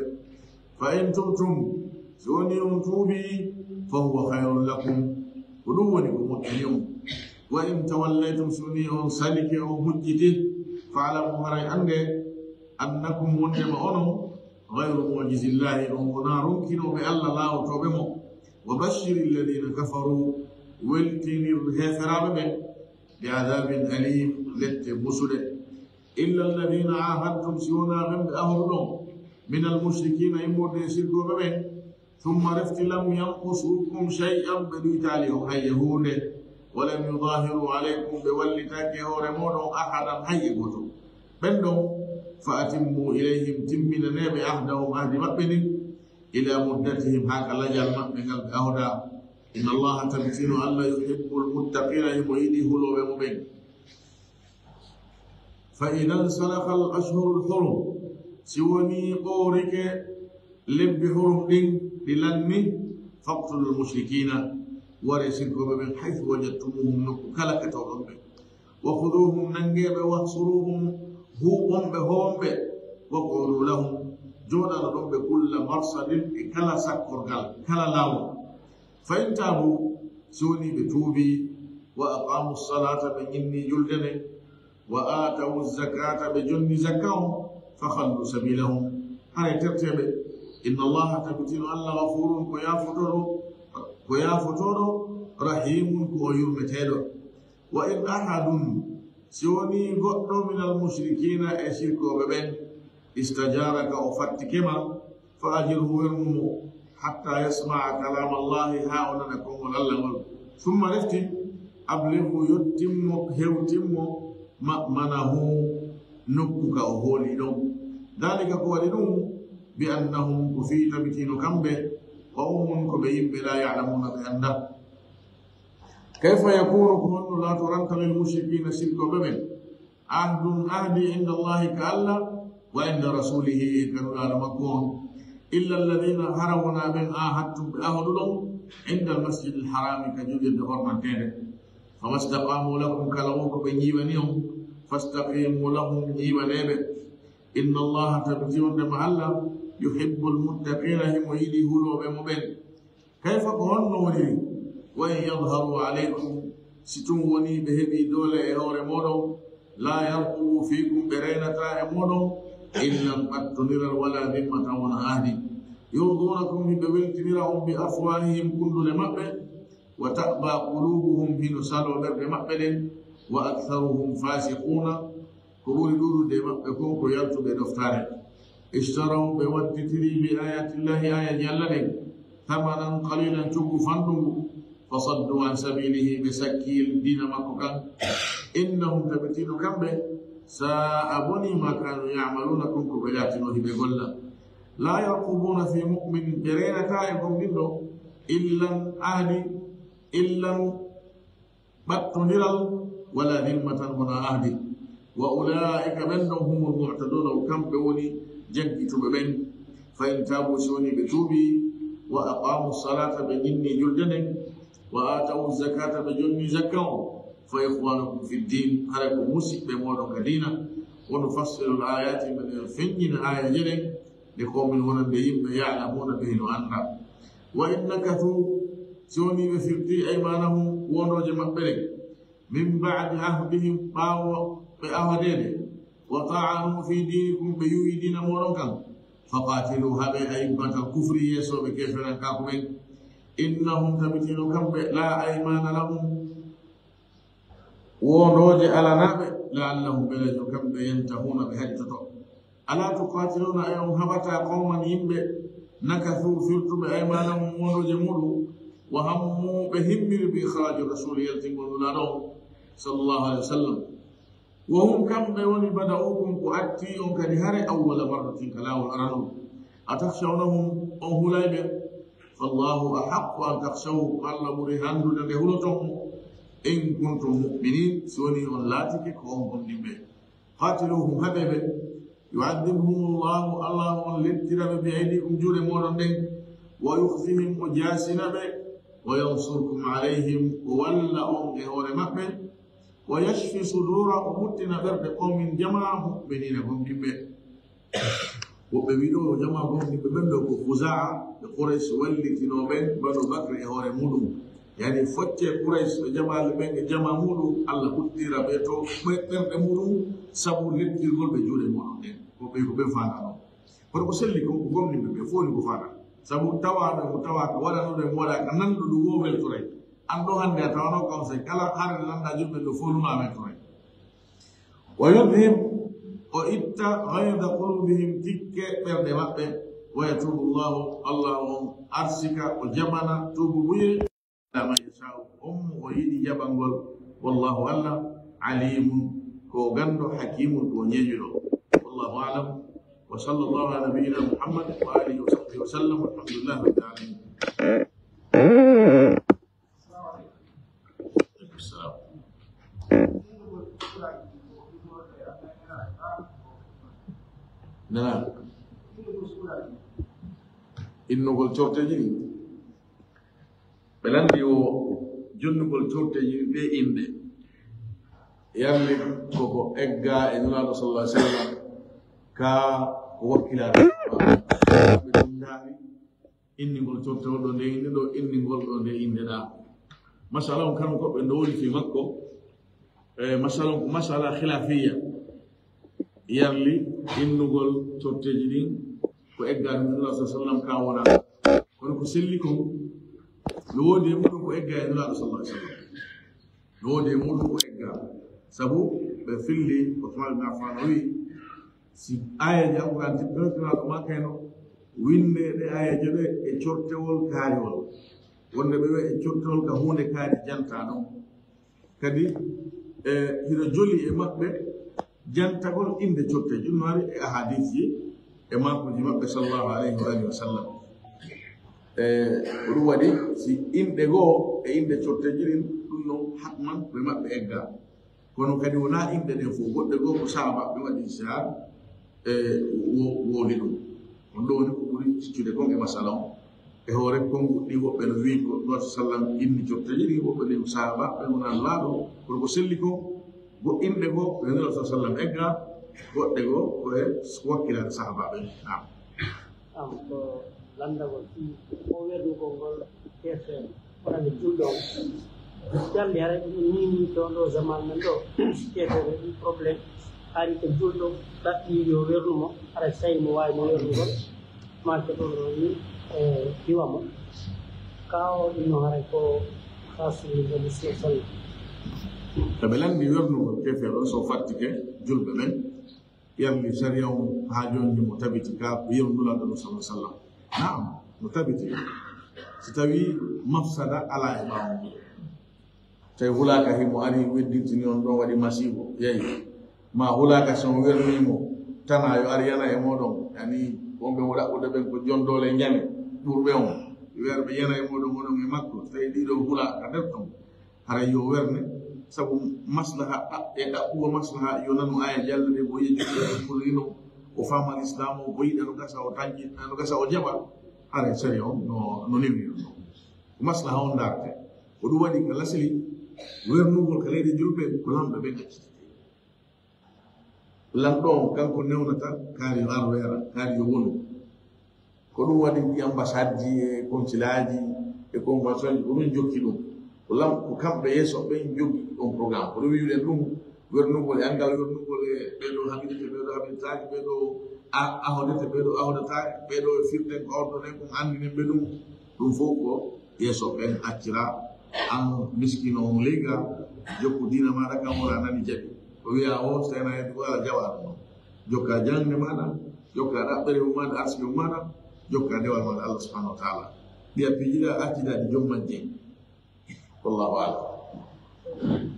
Fa in tubtum, si wonii on tuubii, fa huwa khayrun lakum, ko ɗum woni ko moƴƴani on. Wa in tawallaytum, si wonii on salike, on hujjiti, fa'lamu, haray anndee, annakum, wondema onon, ghayru mu'jizillahi, on wonaa ronkinooɓe Allah, laawotooɓe mo. Wa bashshiri alladhina kafaru, weltinir heeferaaɓe ɓen, bi adhabin alim, lette musuɗe. Illa alladhina ahadtum, si wonaa ɓen ɓe ahoruɗon, minal mushrikina, immorde e sirkooɓe ɓen, thumma, refti, lam yanqusukum shay'an, ɓe ɗuytaali on hay e huunde, wa lam yudahiru alaykum, ɓe wallitaaki e hoore mooɗon, ahadan, hay e gooto. Ɓen ɗon, fa atimmu ilayhim, timminanee ɓe, ahdahum, ahdi maɓɓe ndin, ila muddatihim, haa ka lajal maɓɓe ngal ɓe ahodaa. Inna Allaha, tabitino Allah, yuhibbul muttaqina, himo yiɗi hulooɓe mo ɓen. Fa idan salakha al ashhurul hurum, si wonii ɓoorike lebbi hurum ɗin, ɗi lanni, faqtulul mushrikina, waree sirkooɓe ɓen, haythu wajadtumuhum, nokku kala ka tawɗon ɓe. Wa khuduhum, nanngee ɓe, wahsuruhum, Huuɓonɓe hoonɓe, waqudu lahum, jooɗano ɗon ɓe kulla marsadin, e kala sakkorgal, kala laawol. Fa in taabu, si wonii ɓe tuubii, wa aqaamu salaata, ɓe ñinnii julde nden, wa aatawu zakata, ɓe jonni zakka on, fa khallu sabiilahum, haray tertee ɓe. Inna Allaha, tabitino Alla, ghafuurun, ko yaafotooɗo, ko yaafotooɗo, rahiimun, ko o yurmeteeɗo. Wa in ahadun, si wonii goɗɗo, minal mushrikiina, e sirkooɓe ɓen, istajaaraka, o fattike ma, fa ajirhu, wernu mo, hatta yasma'a kalaama Allahi, haa o nana konngol Alla ngol. Summa, refti, ablighu, yottin mo, hewtin mo, ma'manahu, nokku ka o hooli ɗon. Daalika, ko waɗi ɗum, bi annahum, ko fii tabitino kamɓe, qawmun, ko ɓe yimɓe, laa ya'lamuuna, ɓe anndaa. Kayfa yakunu, ko honno laatoranta, lil mushrikiina, sirkooɓe ɓen, ahdun, ahdi, inda Allahi, ka Alla, wa inda rasulihi, e ka Nulaaɗo makko on, illa alladina, hara wonaa ɓen, ahadtum, ɓe ahoduɗon, inda almasjidi alharami, ka juulirde hormanteende. Fama staqamu lakum, kala woo ko ɓe ñiiwani on, fastaqimu lahum, ñiiwanee ɓe. Inna Allaha, tabiti wonndema Alla, yuhibbul muttaqina, himo yiɗi hulooɓe mo ɓen. Kayfa, ko honno woniri? Wa in yadharu alaykum, si tun wonii ɓe heɓii doole e hoore mooɗon, laa yarqubu fiikum, ɓe reenataa e mooɗon, illan, ɓattondiral, wala dimmatan, wonaa ahdi. Yurdunakum, hiɓe weltinira on, bi afwahihim, kunndule maɓɓe, wa ta'ba qulubuhum, hino saloo ɓerɗe maɓɓe ɗen, wa aktharuhum fasiquna, ko ɓuri ɗuuɗude e maɓɓe kon ko yaltuɓe ɗoftaare. Ishtaraw, ɓe wattitiri, bi ayatillahi, ayaji Alla ɗen, thamanan qalilan, coggu fanɗungu, fa saddu an sabilihi, ɓe sakki diina makko kan. Innahum, tabitino kamɓe, sa'a, bonii, ma kanu ya'maluna, kon ko ɓe laatino hiɓe golla. La yarqubuna fi mu'min, ɓe reenataa e gomɗinɗo, illan, ahdi, illan, ɓattondiral, wala dimmatan, wonaa ahdi. Wa ulaa'ika, ɓen ɗon, humul mu'taduuna, ko kamɓe woni jaggituɓe ɓen. Fa in taabu, si wonii ɓe tuubii, wa aqaamu salaata, ɓe ñinnii julde nden, wa aatawu zakata, ɓe jonnii zakka on, fa ikhwaanukum fi ddiin, hara ko musiɓɓe mooɗon ka diina. Wa nufassilu l-aayaati, men en feññina aayeeje ɗen, li qawmin, wonande yimɓe, ya'lamuuna, ɓe hino annda. Wa in nakathu, si wonii ɓe firtii, aymaanahum, wondooje maɓɓe ɗen, min ba'di ahdihim, ɓaawo ɓe ahadeede, wa ta'anu fi diinikum, ɓe yuwii diina mooɗon kan, faqaatilu, haɓee, a'immatal kufri, yeesooɓe keeferankaaku ɓen, innahum, tabitino kamɓe, laa aymaana lahum, wondooje alanaa ɓe, la'allahum, beleejo kamɓe, yantahuuna, ɓe haɗitoto. Alaa tuqaatiluuna, e on haɓataa, qawman, yimɓe, nakasuu, firtuɓe, aymaanahum, wondooje muuɗum, wa hammuu, ɓe himmiri, bi ikhraaji rasuuli, yaltingol Nulaaɗo on, sallallahu alayhi wa sallam. Wa hum, kamɓe woni, bada'uukum, ko attii on kadi hare, awwala marratin, ka laawol aranol. Atakhshawnahum, on hulay ɓe? Fallaahu ahaqqu an takhshawhu, ko Alla ɓuri hanndude nde huloton mo, in kuntum mu'miniin, si wonii on laatike ko on gomɗinɓe. Qaatiluuhum, haɓee ɓe. Yu'adhibhumu Llaahu, Allaahu on lettira ɓe, bi aydiikum, juuɗe mooɗon ɗen. Wa yukhzihim, o jaasina ɓe. Wa yansurkum alayhim, o walla on e hoore maɓɓe. Wa yashfi suduura, o muttina ɓerɗe, qawmin, jamaa, mu'miniina, gomɗinɓe. Woɓɓe wi'i ɗoo jamaa gomɗinɓe ɓen ɗoo ko Khuzaa'a, ɓe Quraysh wallitinoo ɓen Banu Bakr e hoore muuɗum. Yani focce Quraysh ɓe jamaale ɓen e jamaa muuɗum, Alla huttira ɓe to ɓe-, ɓerɗe muuɗum, sabu lettirgol ɓe juuɗe muuɗum ɗen. Ko ɓe, ko ɓe faandaa ɗoo. Kono ko selli kon, ko gomɗinɓe ɓe fof ni ko faandaa. Sabu tawaaɗo e mo tawaaka, waɗanuɗo e mo waɗaaka, nanɗo ɗum woo weltoray. An ɗoo hannde a tawanoo kam say kala hare nde nanɗaa julɓe ɗoo fof numa a weltoray. Wa yudhib, o itta, ghayza qulubihim, tikke ɓerɗe maɓɓe. Wa yatubu Llahu, Alla on arsika, o jaɓana tuububuye. Ala man yasha'u, on mo o yiɗi jaɓangol. Wallahu, Alla, alimun, ko o ganndo, hakimun, ko o ñeeñuɗo. Wallahu a'lam. Wa sallallahu ala nabiyyina Muhammad wa alihi wa sahbihi wa sallam. Walhamdulillahi rabbil alamin. Nana. Innugol corteeji ɗin. Ɓe lanndi o jonnugol corteeji ɗin ɓe innde. Yarli koko egga e Nulaaɗo sallallahu alaihi wasallam ka ko wakkilaare. Ɓe ɗum ndaari inningol cortewol ɗo nde innde ɗo, inningol ɗo nde innde ɗa. Masala on kan ko ɓe ndowli fi makko. E masala on ko masala khilafiyya. Yarli innugol corteeji ɗin ko egga e Nulaaɗo sallallahu alaihi wasallam ka wona. Kono ko selli kon no woodi e muɗum ko egga e Nulaaɗo sallallahu alaihi wasallam. No woodi e muɗum ko egga. Sabu ɓe filli Usmaan ibn Affaan o wi si aayeeje Alquraan tippinotiraɗo ma kayno winde ɗe aayeeje ɗe e cortewol kaariwol. Wonde ɓe wi e cortewol ka huunde kaari janta ɗon. Kadi e hino joli e maɓɓe jantagol innde corteeji ɗin no ari e ahadisji e maakuuji maɓɓe sallallahu alaihi wa alihi wa sallam. E ko ɗum waɗi si innde goo e innde corteeji ɗin ɗum non hatman ko e maɓɓe egga. Kono kadi wonaa innde ɗen fof, goɗɗe goo ko saabaaɓe waɗi ijtihaad e wo- wowli ɗum. On ɗo woni ko ɓuri ticcude kon e masala on. E hoore konnguɗi woɓɓe no wi'i ko Nulaaɗo sallam inni corteeji ɗin, woɓɓe no wi'i ko sahaabaaɓe wonaa Nulaaɗo, kono ko selli kon, go innde goo ko e Nulaaɗo sallam egga, goɗɗe goo ko e wakkilaare sahaabaaɓe. Naam. Am ko lanndagol fii o wernugol ngol keefeero, wonande julɗo on. Jalli haray ɗum ni ni ɗo ɗo zaman men ɗo, keefeero ɗum problème, hari ko julɗo ɗaɓɓi yo wernu mo, haray sa'i mo waawi mo wernugol. Maake ɗon ɗo ni e diwa mo. Ka o inno haray ko khasiyul nabi sallallahu alaihi wasallam. Taɓe lanndi wernugol keefeero on so fattike julɓe ɓen, yarli sariya on haa jooni mo tabiti ka ko yeru Nulaaɗo ɗum sallallahu alaihi wasallam. Naam, mo tabiti. Si tawi mafsada alaa e ɓaawo mum. Tawi hulaaka himo ari weddintini on ɗon waɗi masiibo. Yeyi. Ma hulaaka si on wernii mo, tana yo ar yana e mooɗon. Yani, wonɓe mo ɗaɓɓude ɓen ko jondoole njane ɓurɓe on. Yo ar ɓe yana e mooɗon onon e makko. Tawi ɗiɗo hulaaka nder ton. Haray yo werne, sabu maslaha ɗa- e ɗaɓɓugo maslaha yo nanu aya jalla de mo yeji ko fulino o faama l'islam o boyi ɗe no gasa o tanji ɗe no gasa o jaɓa. Haray sariya on no no newni ɗum ɗon. Ko maslaha on ndaarte. Ko ɗum waɗi ka lasli wernugol ka leyɗe julɓe ko lamɓe ɓen accitete. Lanɗo on kanko newnata kaari yo ar weera, kaari yo wonu. Ko ɗum waɗi ɗi ambassade ji e consulat ji e convention ji ko min jokki ɗum. Ko lam ko kamɓe yeeso ɓen joggi on programme. Ko ɗum wi'uɗen ɗum wernugol e angal wernugol e ɓeɗo habitete ɓeɗo habitetaake ɓeɗo a- ahodete ɓeɗo ahodetaake ɓeɗo e firten ko ordonné kon anndinen ɓe ɗum. Ɗum fof ko yeeso ɓen accira an miskino on leyga jokku diina maɗa kam wala nani jaɓi. Ko wiya o so ena heddi wala jaɓaɗo ɗum. Jokka jangde maɗa, jokka ɗaɓɓere maɗa, arsiɓe maɗa, jokka dewal maɗa Allah subhanahu wa taala. Ɗiya pijiɗa accidaɗi joom majje. Wallahu alam.